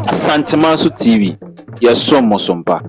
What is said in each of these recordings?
Asantemanso TV, yɛsom mo so mpa.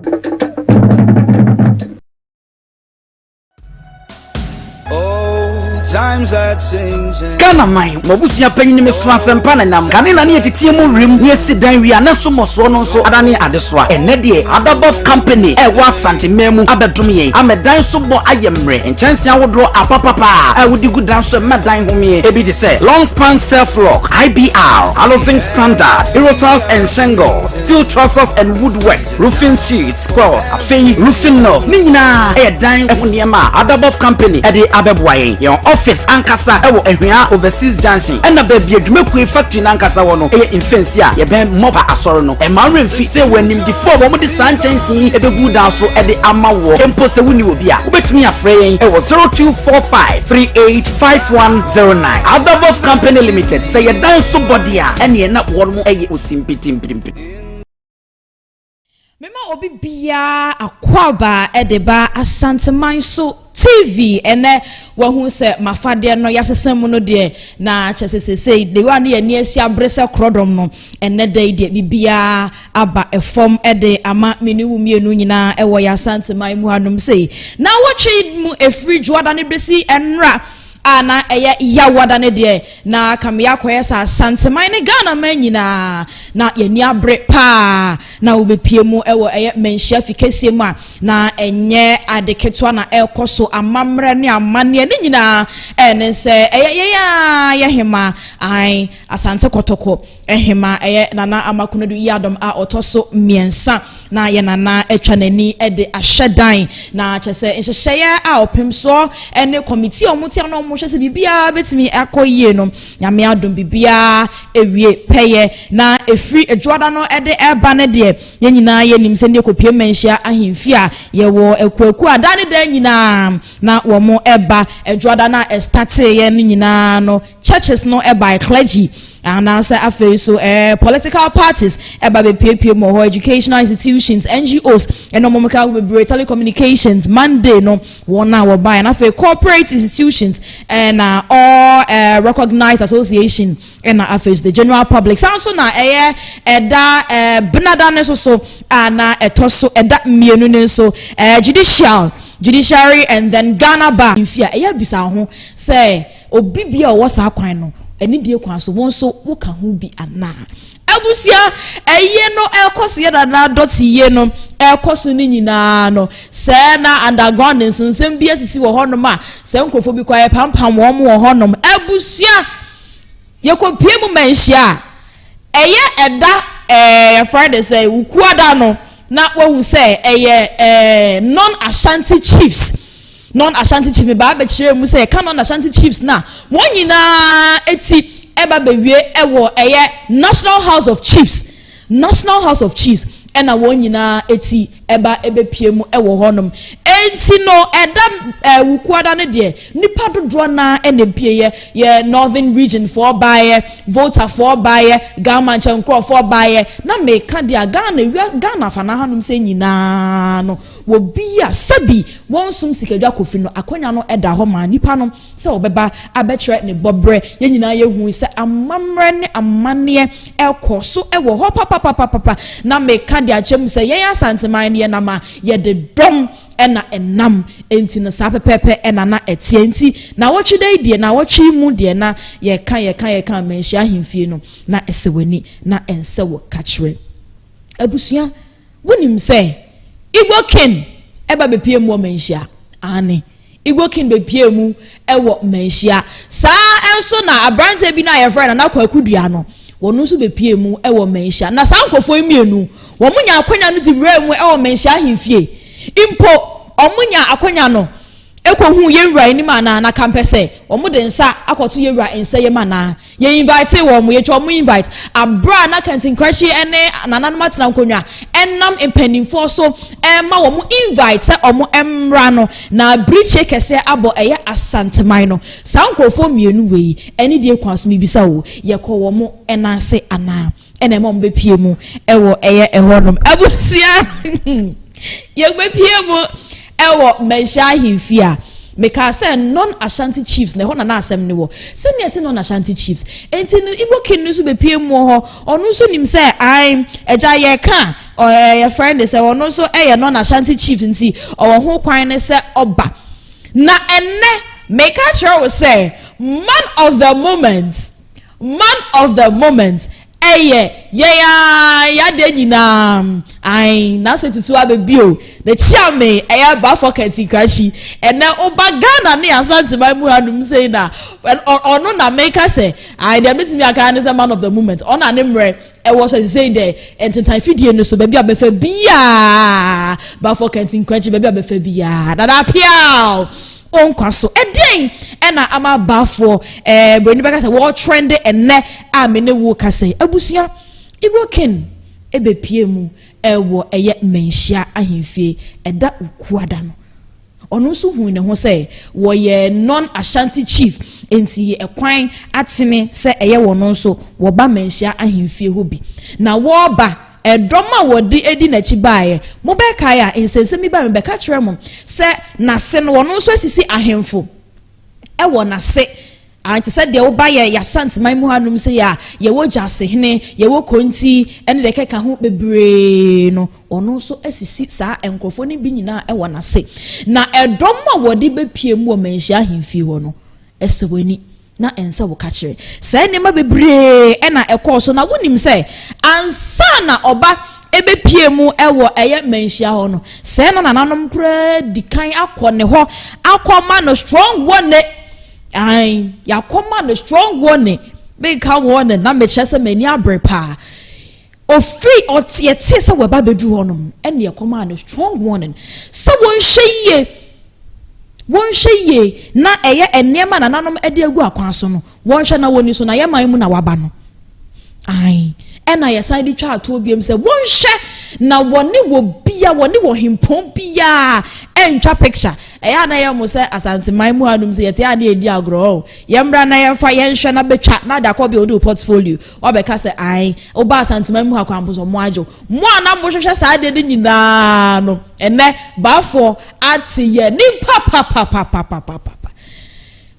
Ghana man, mo abusua panyin me so asɛmpa na nam kane na ne yɛteteɛ mu werem ne yɛsi dan wie a na so mmɔsoɔ no nso adane adesoa. Ɛnnɛ deɛ Adabɔf Company a ɛwɔ Asante man mu abɛdom yɛn ama dan so bɔ ayɛ mmerɛ. Nkyɛnsee ahodoɔ apapapa a wode gu dan so ɛma dan homeɛ ebi te sɛ Long Span Self Lock, IBR, Alozinc Standard, Aerotiles and Shingles, Steel Trusses and Woodworks, Roofing Sheets, Coils, afei Roofing Nails, ne nyinaa yɛ dan ho nneɛma a Adabɔf Company de abɛboa yɛn. Yɛn office ankasa wɔ Ahwea Overseas Junction, ɛna baabi a dwumakuo factory no ankasa wɔ no yɛ Mfɛnsi a yɛbɛn Mɔpa Asɔre no. Ɛmma wo werɛ mfi sɛ yɛwɔ animdefoɔ a wɔde saa nkyɛnsee yi bɛgu dan so de ama woɔ. Mpo sɛ wonni obi a, wobɛtumi afrɛ yɛn wɔ 0245 385109. Adabɔf Company Limited, sɛ yɛ dan so bɔ deɛ a, ɛneɛ na wɔnom yɛ osimpitimpirimpiri. Mema obi biara akwaaba de ba Asanteman so TV. Ɛnɛ wahu sɛ mafadeɛ no yɛasesa mu no deɛ na kyɛ sɛ sesei de wa ne yɛni asi abere sɛ korɔdɔm no ɛnɛ da yi deɛ biribiara aba ɛfam de ama me ne wo mmienu nyinaa ɛwɔ yɛ Asanteman mu hanom sei. Na wɔtwe mu ɛfiri dwoada no bɛsi ɛnora a na ɛyɛ Yawada no deɛ, na Kamea akɔyɛ sɛ Asanteman ne Ghana man nyinaa, na yɛni abere paa na wobɛpie mu wɔ ɛyɛ manhyia fi kɛseɛ mu a na ɛnyɛ ade ketewa na ɛrekɔ so, amammerɛ ne amanneɛ ne nyinaa ɛne sɛ ɛyɛ yɛn a yɛ hema an Asante Kɔtɔkɔ Hema ɛyɛ Nana Ama Konadu Yiadom a ɔtɔ so mmiɛnsa na yɛ nana atwa n'ani de ahyɛ dan na kyɛ sɛ nhyehyɛeɛ a ɔpemsoɔ ne kɔmiti a wɔte ano wɔhwɛ sɛ biribiara bɛtumi akɔ yie no Nyame adom biribiara ewie pɛyɛ na ɛfiri adwoada no de ɛba no deɛ yɛn nyinaa yɛnim sɛ ne kɔpie mmanhyia ahemfie a yɛwɔ akuakuo a daa ne daa nyinaa na wɔn ɛba adwoada no a ɛstateeɛ no nyinaa no churches no ɛbae clergy Anaasɛ afei nso eh, political parties ɛba bɛpiepie mu wɔ hɔ, educational institutions, NGOs, ɛna wɔn ka bebree, telecommunications, Monday no wɔn a wɔbaeɛ, na afei corporate institutions, ɛna all recognized association, ɛna afei so the general public. Saa nso na ɛyɛ ɛda benada no nso so a na ɛtɔ so ɛda mmienu no nso judiciary and then Ghana Bar. Mfi a ɛyɛ bisa ho sɛ obi bia ɔwɔ saa kwan no anidie kwan so, wɔn nso woka ho bi anaa? Abusua, ɛyie no ɛrekɔ so yɛ nana dɔte yie no ɛrekɔ so no nyinaa no sɛ na underground nsensɛm bi asisi wɔ hɔnom a sɛ nkurɔfoɔ bi kɔ ayɛ pampam wɔn wɔ hɔnom. Abusua, yɛkɔpie mu manhyia a ɛyɛ ɛda ɛɛ yɛfrɛ de sɛ wukuada no na wahu sɛ ɛyɛ non Ashanti chiefs. Non-Ashanti chief mebaa bɛkyerɛɛ mu sɛ yɛka non-Ashanti chiefs no a, wɔn nyinaa ti ɛba bɛwie ɛwɔ ɛyɛ National House of Chiefs. National House of Chiefs ɛna wɔn nyinaa ti ɛba ɛbɛpie mu ɛwɔ hɔnom. Enti no ɛda Wukuada no deɛ nipa dodoɔ naa ɛna epie yɛ Northern Region foɔ baeɛ, Volta foɔ baeɛ, Ghana nkyɛn nkorɔfoɔ baeɛ. Na meka deɛ a Ghana wia Ghana afa n'ahanom sɛ nyinaa no Wɔ bi a sɛbi wɔnsom sikadwa kofi no, akwanya no da hɔ ma nipa no sɛ ɔbɛba abɛkyerɛ ne bɔberɛ. Yɛn nyinaa yɛhui sɛ amammerɛ ne amanneɛ kɔ so wɔ hɔ papapapapa. Na meka de akyerɛ mu sɛ yɛn Asanteman no yɛnam a yɛde dɔm na ɛnam. Enti no saa pɛpɛɛpɛ na na ɛteɛ. Enti naawɔtwe da yi deɛ, naawɔtwe yi mu deɛ na yɛka yɛka yɛka Manhyia ahemfie no, na ɛsɛ w'ani na ɛnsɛ wo kakyerɛ. Abusua. Wonim sɛ Igbo King ba bepue mu wɔ Manhyia? Aane, Igbo King bepuee mu wɔ Manhyia. Saa ara nso na aberanteɛ bi no a yɛfrɛ no Nana Kwaku Dua no, Wɔn nso bɛpue mu wɔ Manhyia. Na saa nkurɔfoɔ yi mmienu, wɔn nya akwanya no de wuraa mu wɔ Manhyia ahemfie. Mpo wɔn nya akwanya no kɔhuu yɛn wura anim anaa, na kampɛ sɛ wɔn de nsa akɔto yɛn wura nsa yam anaa. Yɛ invite wɔn, yɛtwa wɔn invite. Aberɛ a na Kantinkrakyi ne nananom atena nkonnwa nam mpanimfoɔ so rema wɔn invite sɛ wɔn mmra no, na birikyie kɛseɛ abɔ ɛyɛ Asanteman no. Saa nkurɔfoɔ mmienu wei, anidie kwan so mebisa o, yɛkɔ wɔn nan ase anaa? Ɛna ɛma wɔn bɛpie mu wɔ ɛyɛ ɛhɔnom. Abusua, yɛbɛpie mu wɔ Manhyia ahemfie a, mekaa sɛ non-Ashanti chiefs na ɛhɔ na na asɛm no wɔ. Sɛnea ɛsɛ non-Ashanti chiefs. Enti no Igbo king no nso bɛpie mu wɔ hɔ. Ɔno nso nim sɛ ae, agya yɛka a, yɛfrɛ no sɛ ɔno nso yɛ non-Ashanti chief nti ɔwɔ ho kwan ne sɛ ɔba. Na ɛnnɛ, meka kyerɛ wo sɛ, man of the moment, man of the moment, ɛyɛ yɛn ara y'adeɛ nyinaa, ae, n'asɛ tutu abɛ bio, n'akyi ame, ɛyɛ Bafo Kantinkrashi. Ɛnnɛ, woba Ghana ne Asanteman mu hanom sei na, ɔno na meka sɛ, ae, deɛ metumi aka ara ne sɛ man of the moment, ɔno na ne mmerɛ Ɛwɔ sɛ sesei dɛ ntentan fidie no so baabi a bɛfa biaa bafɔ kantinkrankyi baabi a bɛfa biaa dada piaw onkwa so ɛdeɛn ɛna ama abafoɔ ɛɛ broni bɛka sɛ wɔtrɛnde ɛnɛ a me ne wo kasa yi abusua Igbo king ɛbɛpie mu ɛwɔ ɛyɛ Manhyia ahemfie ɛda Ukuada no. Ɔno nso hui ne ho sɛ wɔyɛ non-Ashanti chief, enti ɛkwan atene sɛ ɛyɛ wɔn nso wɔba Manhyia ahemfie hɔ bi. Na wɔreba, ɛdɔm a wɔde di n'akyi baeɛ, mobɛkae a, nsɛnsɛm bi baeɛ, mebɛka kyerɛɛ mo sɛ n'ase no, wɔn nso asisi ahemfo wɔ n'ase. Aane, te sɛ deɛ woba yɛ y'Asanteman mu hanom sei a, yɛwɔ Gyasehene, yɛwɔ Konti, ɛne deɛ ɛkeka ho bebree no, ɔno nso asisi saa nkorɔfoɔ no bi nyinaa wɔ n'ase. Na ɛdɔm a wɔde bɛpue mu wɔ Manhyia ahemfie hɔ no, ɛsɛ w'ani na ɛnsɛ wo kakyerɛ. Saa nneɛma bebree na ɛkɔɔ so, na wonim sɛ ansa na ɔba ɛbɛpue mu wɔ ɛyɛ Manhyia hɔ no, sɛɛ na nananom koraa di kan akɔ ne hɔ akɔma no strong wɔne. Ae, yɛakɔma no strong warning. Menka warning na mekyerɛ sɛ m'ani abere paa. Ofiri ɔte yɛtee sɛ wɔba abɛduru hɔnom ɛna yɛkɔmaa no strong warning sɛ wɔnhwɛ yie wɔnhwɛ yie na ɛyɛ nneɛma nananom de agu akwan so no wɔnhwɛ na wɔni so na yɛ man mu na waba no. Ae, ɛna yɛsan de twa atoɔ biom sɛ wɔnhwɛ na wɔne wɔ bia wɔne wɔ hempɔn biara ɛntwa picture. Ɛyɛ a na ɛyɛ mo sɛ Asanteman mu hanom sɛ yɛte a na yɛdi agorɔ oh. Yɛmmra na yɛmfa yɛnhwɛ na bɛtwa na de akɔ build wo portfolio. Woabɛka sɛ ae, woba Asanteman mu ha koraa mpo sɛ ɔmo agye wo. Mo a na mohwehwɛ saa adeɛ no nyinaa no, ɛnnɛ Baafoɔ ate yɛn anim papapapapapapa.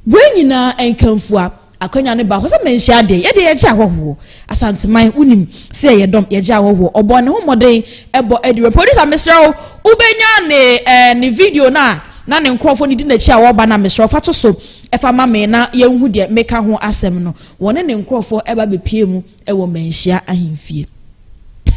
Wei nyinaa nkamfua. Akwanya no ba hɔ sɛ manhyia deɛ, yɛdeɛ yɛgye ahɔhoɔ. Asanteman, wonim sɛ yɛyɛ dɔm, yɛgye ahɔhoɔ. Ɔbɔɔ ne ho mmɔden bɔ adi wɔ. Producer, mesrɛ wo, wobɛnya ne eh, ne video no a na ne nkurɔfoɔ no di n'akyi a wɔreba no a, mesrɛ wo fa to so fa ma me na yɛnhu deɛ meka ho asɛm no. Wɔne ne nkurɔfoɔ ba bɛpue mu wɔ Manhyia ahemfie.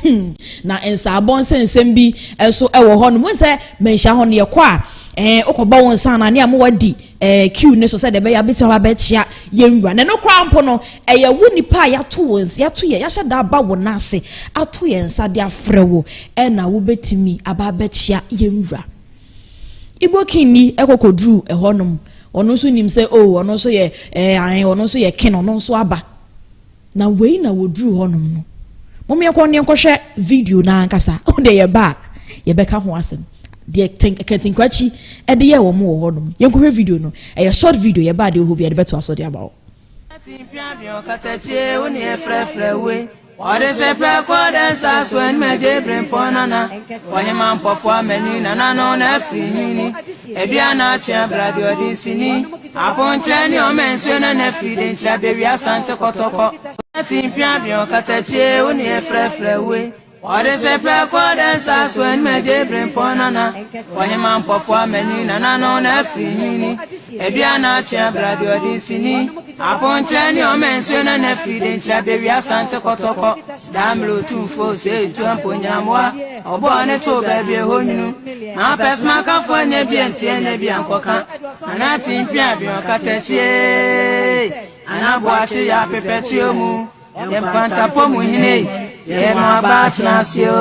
Hmm, na nsaabɔ nsɛnsɛm bi nso wɔ hɔ nom. Sɛ manhyia hɔ no yɛkɔ a, ɛɛ wokɔbɔ wo nsa anaa ne a mo wadi ɛɛ queue ne so sɛ deɛ ɛbɛyɛ abɛtumi aba abɛkyea yɛn wura. Na ɛno koraa mpo no, ɛyɛ wo nipa a yɛato wo nsa, yɛato yɛ, yɛahyɛ da aba wo nan ase, ato yɛn nsa de afrɛ wo, ɛna wobɛtumi aba abɛkyea yɛn wura. Igbo king ni ɛkɔ kɔduru ɛhɔ nom. Ɔno nso nim sɛ oh, ɔno nso yɛ ɛɛ ahen, ɔno nso yɛ king, ɔno nso aba. Na wei na wɔduruu hɔnom no. Mom yɛnkɔ ne yɛnkɔhwɛ video no ankasa. Wo deɛ yɛba a, yɛbɛka ho asɛm. Deɛ Kɛntinkrakyi de yɛɛ wɔn wɔ hɔnom. Yɛnkɔhwɛ video no. Ɛyɛ short video, yɛba a deɛ wɔ hɔ biara yɛde bɛtoa so de ama wo. Ɔde sɛ pɛ kɔ dɛ nsa so anim agye bere mpɔ nana ɔhema mpɔfo amani nana no na afiri nyini adua na atwe abra de ɔde nsini Aponkyerɛ ne ɔma nsuo na na firi de nkyerɛ bɛwi asante kɔtɔkɔ. Ati mpia bion katakyie wo ne yɛfrɛfrɛ woe. Ɔde sɛ pɛ kɔ dɛ nsa so anim agye bere mpɔ nana ɔhema mpɔfo amani nana no na afiri nyini adua na atwe abra de ɔde nsini Aponkyerɛ ne ɔma nsuo na na firi de nkyerɛ bɛwi asante kɔtɔkɔ. Daa mmerɛ otumfoɔ ose etu ampo nyinamboa ɔbɔɔ ne too baabi ɛhɔ nwunu. M'apɛsomakafoɔ nyɛ bi antie nyɛ bi ankɔka. Nana Timpia Bion Katakyie, Nana Boakye yɛ apepɛtuo mu. Yɛ nkwantapɔ mu hene, yɛ mo aba atena ase o.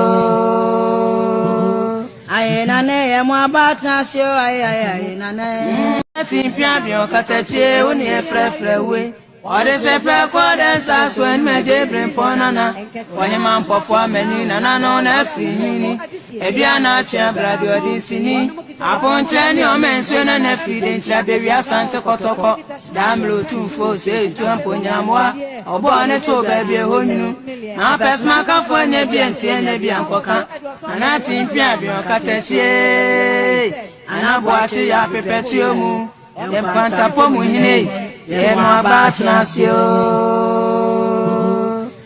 Aye nane yɛ mo aba atena ase o. Aye aye aye nane. Timpia bion katakyie wo ne yɛfrɛfrɛ we. Ɔde sɛ pɛ kɔ dɛ nsa so anim agye bere mpɔ nana. Ɔhema mpɔfo amani nana no na afiri hini. Aduana atwe abrade ɔde sini. Aponkyerɛ ne ɔma nsuo na na afiri de nkyerɛ bɛwi Asante Kɔtɔkɔ. Daa mmerɛ otumfoɔ sɛ etu mponyammoa. Ɔbɔɔ ne too baabi ɛhɔ nwunu. Na apɛsomakafoɔ anya bi antie anya bi ankɔka. Nana Timpia bion katakyie. Nana Boakye yɛ apepɛtuo mu. Yɛ nkwantapɔ mu hene, yɛ mo aba atena ase o.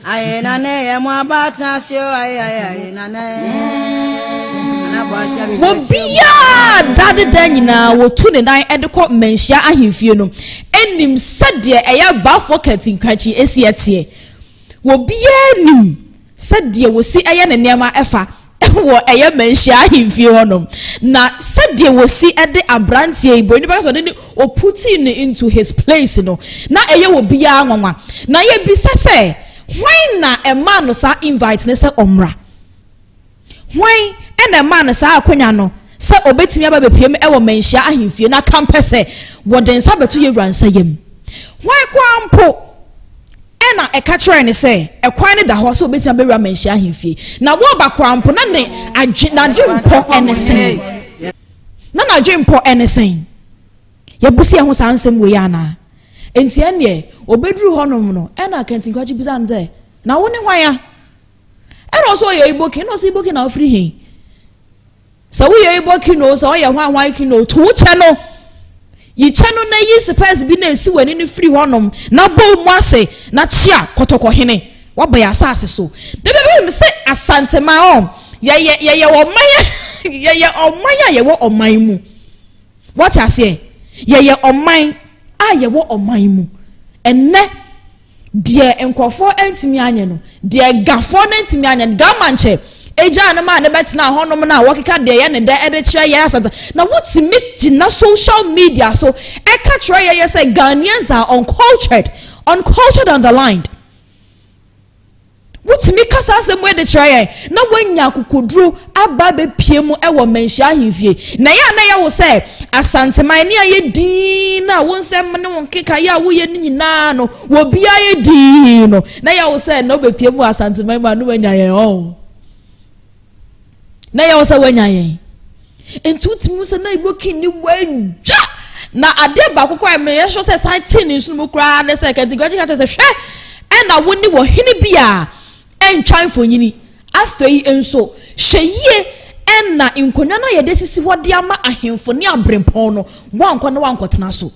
Aye nane yɛ mo aba atena ase o. Aye aye aye nane. Obiara da ne da nyinaa wɔtu ne nan de kɔ Manhyia ahemfie no nim sɛdeɛ ɛyɛ Baffour Kantinkrakyi esi ɛteɛ. Obiara nim sɛdeɛ wɔsi ɛyɛ ne nneɛma ɛfa wɔ ɛyɛ Manhyia ahemfie hɔnom. Na sɛdeɛ wɔsi ɛde aberanteɛ yi, buroni bɛka sɛ ɔde ne ɔputii no into his place no, na ɛyɛ obiara nwanwa. Na yɛbisa sɛ, hwan na ɛmaa no saa invite ne sɛ ɔmmra? Hwan ɛna ɛmaa no saa akonnwa no sɛ obetumi aba bepiem ɛwɔ Manhyia ahemfie na kampɛ sɛ wɔde nsa bɛto yɛwura nsa yam? Hwan koraa mpo ɛna ɛka kyerɛ ne sɛ ɛkwan no da hɔ sɛ obetumi abɛwura Manhyia ahemfie? Na wɔba koraa mpo na ne adwe n'adwempɔ ɛne sɛn? Na n'adwempɔ ɛne sɛn? Yɛbusi ɛho saa nsɛm wei anaa? Nti ɛnneɛ obeduru hɔnom no, ɛna Kantinkwakye bisa no sɛ, na wo ne hwan a? Ɛna ɔsɛ ɔyɛ Igbo king. Ɛna ɔsɛ Igbo king na ɔfiri he? Sɛ woyɛ Igbo king o, sɛ ɔyɛ hwan hwan king o, to wo kyɛ no, yi kyɛ no na yi spɛs bi na esi w'ani no firi hɔnom na bɔ mu ase na kyea Kɔtɔkɔhene. Waba yɛ asase so de bɛbɛ mi sɛ Asanteman ɔ yɛyɛ ɔman, yɛyɛ ɔman a yɛwɔ ɔman mu. Wɔte aseɛ? Yɛyɛ ɔman a yɛwɔ ɔman mu. Ɛnɛ deɛ nkurɔfoɔ ntumi anyɛ no, deɛ gafoɔ no ntumi anyɛ no, gama nkyɛ egya no maa ne bɛtena hɔnom na wɔkeka deɛ yɛ ne dɛ ɛde kyerɛ yɛ Asante, na wotumi gyina social media so ɛka kyerɛ yɛ yɛ sɛ Ghanaians are uncultured, uncultured underlined. Wotumi kasa asɛm wei de kyerɛ yɛn na woanya akokoduro aba abɛpie mu wɔ Manhyia ahemfie. Na ɛyɛ a na ɛyɛ wo sɛ Asanteman ne ayɛ dinn na wo nsɛm ne wo nkekaeɛ a woyɛ no nyinaa no wɔbiara yɛ dinn no, na ɛyɛ wo sɛ na wobɛpie mu wɔ Asanteman mu a na woanya yɛn ɔn, na ɛyɛ wo sɛ woanya yɛn. Nti wotumi hu sɛ na Igbo king ne wadwa. Na adeɛ baako koraa meyɛ sure sɛ san tee ne nsono mu koraa ne sɛ Kantinkwakye ka kyerɛ sɛ, hwɛ ɛna wo ne wɔ hene bi a ɛntwa mfonyini. Afei nso hwɛ yie ɛna nkonnwa no a yɛde sisi hɔ de ama ahemfo ne aberempɔn no, woankɔ na woankɔtena so.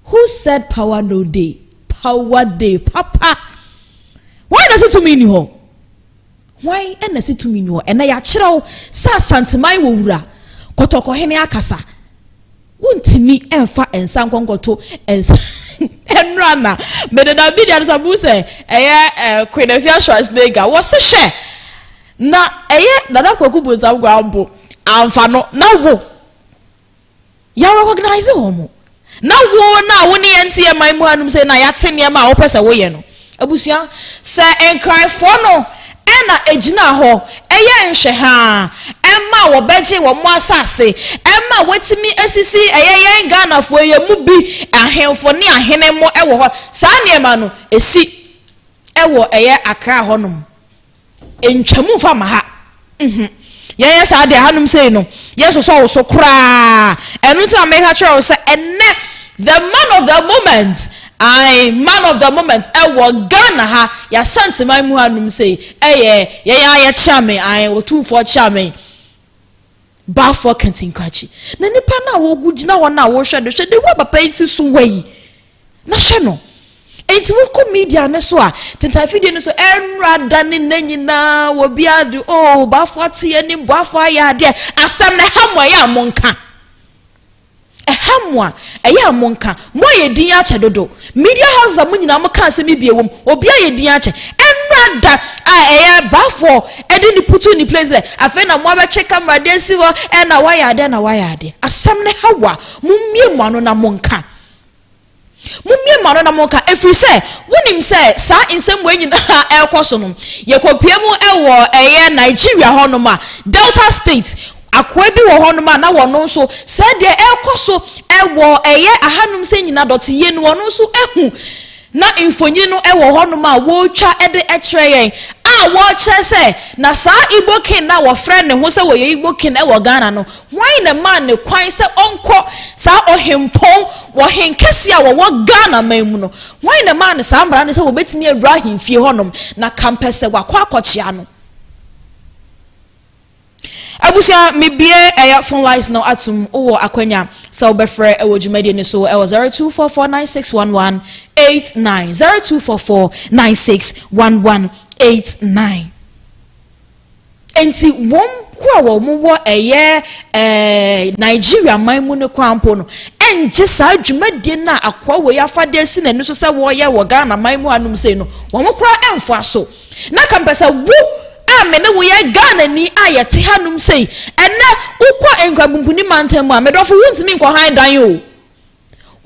Who said power no dey? Power dey papa. Wɔn na so tumi ni hɔ. Hwan na ɛsi tumi ni hɔ? Ɛnɛ yɛakyerɛ wo sɛ Asanteman wɔ wura, Kɔtɔkɔhene akasa. Wontumi mfa nsa nkɔnkɔto nsa. Ɛnora na mede na media no sɛ bu sɛ ɛyɛ Queen Afia Schwarzenegger. Wɔse hwɛ na ɛyɛ Nana Kwaku Bonsam Gwambo amfa no na wo. Yɛ recognize wɔn. Na wo na wo ne yɛn te yɛn man mu hanom sɛ na yɛate nneɛma a wopɛ sɛ woyɛ no. Abusua, sɛ Nkranfoɔ no ɛna ɛgyina hɔ ɛyɛ nhwɛhaa ɛma wɔbɛgye wɔn asase, ɛma wɔatumi asisi ɛyɛ yɛn Ghanafoɔ yɛn mu bi ahemfo ne ahene mo ɛwɔ hɔ. Saa nneɛma no ɛsi ɛwɔ ɛyɛ Accra hɔnom. Ntwamu mfa mma ha. Yɛyɛ saa deɛ hanom sei no, yɛnsosɔ wo so koraa. Ɛno nti na meka kyerɛ wo sɛ ɛnnɛ, the man of the moment, ae, man of the moment ɛwɔ Ghana ha, yɛasanteman mu hanom sei, ɛyɛ yɛn a yɛkyea me, ae, Otumfoɔ kyea me, Baafoɔ Kantinkrakyi. Na nipa no a wɔgu gyina hɔ no a wɔhwɛ no, hwɛ de wo papa yi ti so wɔ yi. Na hwɛ no. Enti wokɔ media no so a, tentan fidie no so, ɛnora da ne nna nyinaa, obiara de, oh, Bafo ate anim, Bafo ayɛ adeɛ. Asɛm no ɛha mo a, ɛyɛ a monka. Ɛha mo a, ɛyɛ a monka. Mo ayɛ din akyɛ dodo. Media houses a mo nyinaa mo ka asɛm yi bi wɔ mu, obi ayɛ din akyɛ. Ɛnora da a ɛyɛ Bafo ɛde ne putu ne place dɛ, afei na mo abɛtwe camera de asi hɔ, ɛna wayɛ adeɛ na wayɛ adeɛ. Asɛm no ha wo a, mommie mo ano na monka. Mommue mo ano na monka, ɛfiri sɛ wonim sɛ saa nsɛm wei nyinaa ɛrekɔ so no, yɛkɔpue mu wɔ ɛyɛ Nigeria hɔnom a, Delta State, akoa bi wɔ hɔnom a na wɔno nso sɛ deɛ ɛrekɔ so wɔ ɛyɛ ahanom sɛ nyina dɔteyie no wɔno nso ahu na mfonini no wɔ hɔnom a wɔretwa de kyerɛ yɛn a wɔrekyerɛ sɛ na saa Igbo king no a wɔfrɛ ne ho sɛ wɔyɛ Igbo king wɔ Ghana no Hwan na ɛmaa no kwan sɛ ɔnkɔ saa ɔhempɔn, ɔhenkɛseɛ a wɔwɔ Ghana man mu no? Hwan na ɛmaa no saa mmara no sɛ wɔbɛtumi awura ahemfie hɔnom na kampɛsɛ wakɔ akɔkyea no? Abusua, mebue ɛyɛ phone lines no atom, wowɔ akwanya sɛ wobɛfrɛ ɛwɔ dwumadie no so ɛwɔ 0244961189, 0244961189. Enti wɔn mpo a wɔwɔ ɛyɛ ɛɛ Nigeria man mu no koraa mpo no ɛngye saa dwumadie no a akoa wei afa de asi n'ani so sɛ wɔreyɛ wɔ Ghana man mu hanom sei no, wɔn koraa ɛmfoa so. Na ka mpɛ sɛ wo a me ne wo yɛ Ghanani a yɛte hanom sei, ɛnɛ wokɔ Nkrabumpuni mantam mu a, medɔfo wontumi nkɔhan dan o.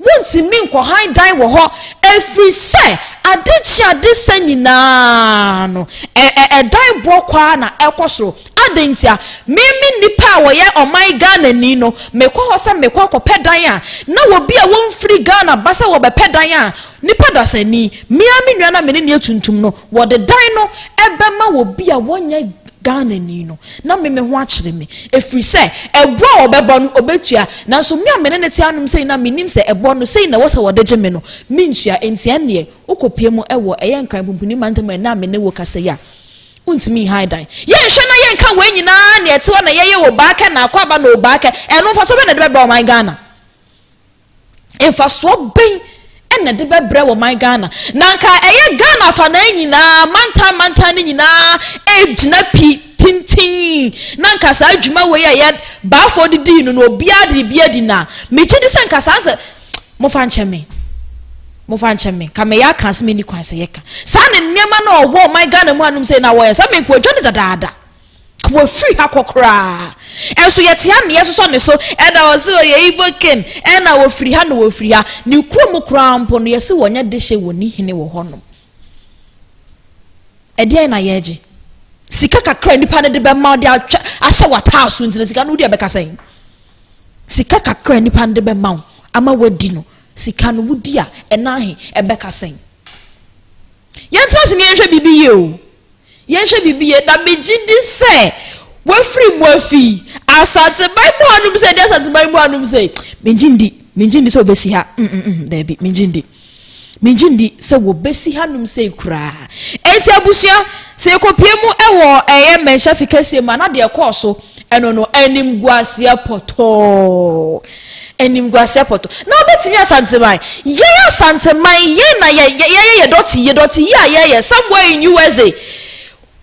Wontumi nkɔhan dan wɔ hɔ, ɛfiri sɛ ade kye ade sa nyinaa no, ɛ ɛ ɛdan boɔ kɔ ara na ɛkɔ soro. Adɛn ntia? Me me nnipa a wɔyɛ ɔman Ghanani no, mekɔ hɔ sɛ mekɔ akɔpɛ dan a, na obi a wɔmfiri Ghana ba sɛ wɔbɛpɛ dan a, nipa dasani, me ara me nua no a me ne no yɛ tuntum no, wɔde dan no bɛma obi a wɔnyɛ Ghanani no, na me me ho akyere me, ɛfiri sɛ ɛboɔ a wɔbɛbɔ no, ɔbɛtua, nanso me a me ne no te anom sei na mennim sɛ ɛboɔ no sei na ɛwɔ sɛ wɔde gye me no, mentua, enti ɛnneɛ, wokɔpue mu wɔ ɛyɛ Nkran Pumpuni mantam ɛnnɛ a me ne wo kasa yi a, wontumi nhan dan. Yɛnhwɛ na yɛnka wei nyinaa nea ɛte hɔ na yɛyɛ obaakɛ na akwaaba na obaakɛ, ɛno mfasoɔ bɛn na ɛde bɛbrɛ ɔman Ghana? Mfasoɔ bɛn na ɛde bɛbrɛ wɔ man Ghana? Na anka ɛyɛ Ghana afanaa nyinaa, mantan mantan no nyinaa ɛgyina pi tintin na anka saa adwuma wei a yɛ baafoɔ de dii no no obiara de bi adi na megye di sɛ nka saa sɛ mofa nkyɛ me mofa nkyɛ me ka meyɛ aka sɛ menni kwan sɛ yɛka saa ne nneɛma na ɔwɔ ɔman Ghana mu anom sɛ na wɔyɛ sɛ menkoadwa ne dadaada Wafiri ha kɔ koraa. Ɛnso yɛte ha na yɛsosɔ ne so, ɛna ɔse ɔyɛ Igbo king, ɛna wɔfiri ha na wɔfiri ha. Ne kurom koraa mpo no, yɛse wɔnyɛ dehye wɔ ne hene wɔ hɔnom. Ɛdeɛn na yɛregye? Sika kakra a nipa no de bɛma de atwa ahyɛ w'ataa so nti na sika no wodi a ɛbɛka sɛn? Sika kakra a nipa no de bɛma wo ama wadi no, sika no wodi a ɛna ahe ɛbɛka sɛn? Yɛntena ase na yɛnhwɛ biribi yie o. Yɛnhwɛ biribi yie. Na megye di sɛ wafiri mu afi Asanteman mu hanom sɛ, ɛde Asanteman mu hanom sɛ, megye ndi, megye ndi sɛ wɔbɛsi ha. Mm, mm, mm, daabi, megye ndi. Megye ndi sɛ wɔbɛsi hanom sɛ koraa. Enti abusua, sɛ yɛkɔpie mu wɔ ɛyɛ mmɛnhyɛ fi kɛseɛ mu a, na deɛ ɛkɔɔ so ɛno no, animguaseɛ pɔtɔɔ. Animguaseɛ pɔtɔ. Na wobɛtumi Asanteman. Yɛn Asanteman, yɛn na yɛ yɛyɛ yɛ dɔte yie, dɔte yie a yɛyɛ somewhere in USA.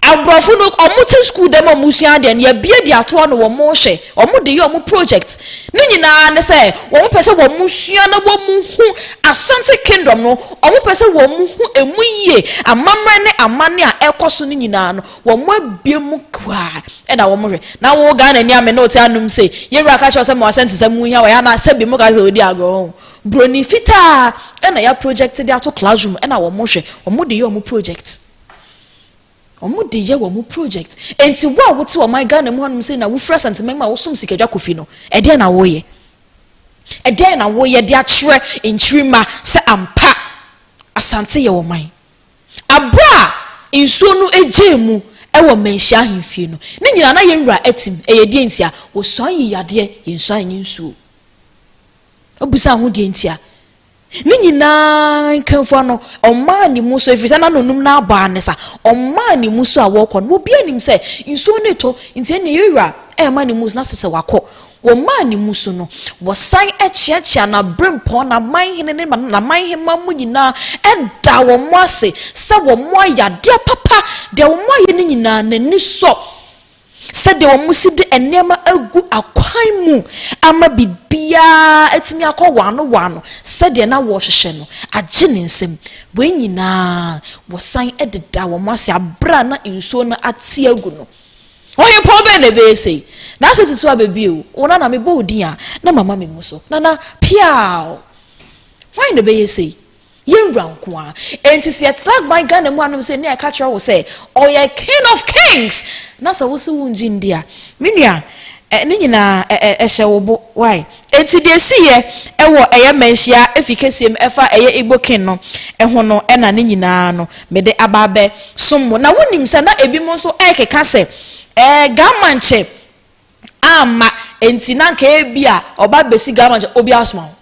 Aborɔfo no, wɔn te school dɛm a wɔn sua adeɛ no, yɛbie de ato hɔ na wɔn hwɛ, wɔn de yɛ wɔn project. Ne nyinaa ne sɛ, wɔn pɛ sɛ wɔn sua na wɔn hu Asante Kingdom no, wɔn pɛ sɛ wɔn hu emu yie, amammerɛ ne amanne a ɛkɔ so no nyinaa no, wɔn abue mu kuaa ɛna wɔn hwɛ. Na wo Ghana ni a me ne wo te anom sei, yɛn wura ka kyerɛ wo sɛ ma w'asɛnte sɛ mu hia wɔ yɛ anaa sɛbi mo ka sɛ odi agorɔ ho. Broni fitaa ɛna ya project de ato classroom ɛna wɔn hwɛ, wɔn de yɛ wɔn project. Wɔn de yɛ wɔn project. Enti wo a wote ɔman Ghana mu hanom sei na wofiri Asanteman mu a wosom Sikadwa Kofi no, ɛdeɛn na woyɛ? Ɛdeɛn na woyɛ de akyerɛ nkyirimma sɛ ampa Asante yɛ ɔman? Bere a nsuo no gyaa mu wɔ Manhyia ahemfie no, ne nyinaa na yɛn wura atim. Ɛyɛ deɛn ntia? Wɔsuan yi yadeɛ, yɛnsuan nyɛ nsuo. Wobisaa ho deɛ ntia? Ne nyinaa nkamfua no, ɔmaa ne mu so, ɛfiri sɛ na nonum no abɔ anesa. Ɔmaa ne mu so a wɔrekɔ no, obiara nim sɛ nsuo no retɔ, nti ɛnneɛ yɛn wura ɛrema ne mu so na sɛ sɛ wakɔ. Wɔmaa ne mu so no, wɔsan kyeakyeaa n'aberempɔn, n'amanhene ne n'amanhemmaa mu nyinaa daa wɔn ase sɛ wɔayɛ adeɛ papa. Deɛ wɔayɛ no nyinaa, n'ani sɔ. Sɛdeɛ wɔsi de nneɛma agu akwan mu ama biribiara atumi akɔ wɔano wɔano sɛdeɛ na wɔrehwehwɛ no, agye ne nsam. Wei nyinaa, wɔsan de daa wɔn ase berɛ a na nsuo no ate agu no. Ɔhempɔn bɛn na ɛbɛyɛ sei? N'ase tutu aba bio. Wo nana, mebɔ wo din a, na mama me mu so. Nana, piaw! Hwan na ɛbɛyɛ sei? Yɛn wura nko ara. Enti sɛ yɛtra man Ghana mu anom sɛ nea ɛka kyerɛ wo sɛ ɔyɛ king of kings na sɛ wo se wongye ndi a, me nua, ne nyinaa ɛhyɛ wo bo. Why? Enti deɛ ɛsiiɛ ɛwɔ ɛyɛ manhyia efi kɛseɛ mu ɛfa ɛyɛ Igbo king no ɛho no ɛna ne nyinaa no mede aba abɛ som mo. Na wonim sɛ na ebinom nso ɛrekeka sɛ ɛɛ Gamankyɛ amma enti na nka ebia ɔba bɛsi Gamankyɛ obi asoma wo.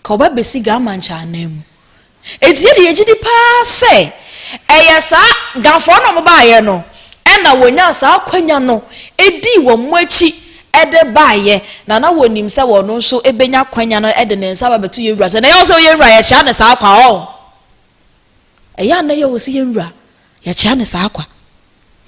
Ka ɔba besi Ga-Mankyɛ ananmu. Enti yɛde yɛgye di paa sɛ ɛyɛ saa Gafoɔ no a wɔbaeɛ no na wɔnyaa saa akwanya no dii wɔn akyi de baeɛ, na na wɔnim sɛ wɔn nso bɛnya akwanya no de ne nsa aba abɛto yɛn wura sɛ, na ɛyɛ wo sɛ yɛn wura yɛkyea no saa kwa ɔ. Ɛyɛ a na ɛyɛ wo sɛ yɛn wura yɛkyea no saa kwa.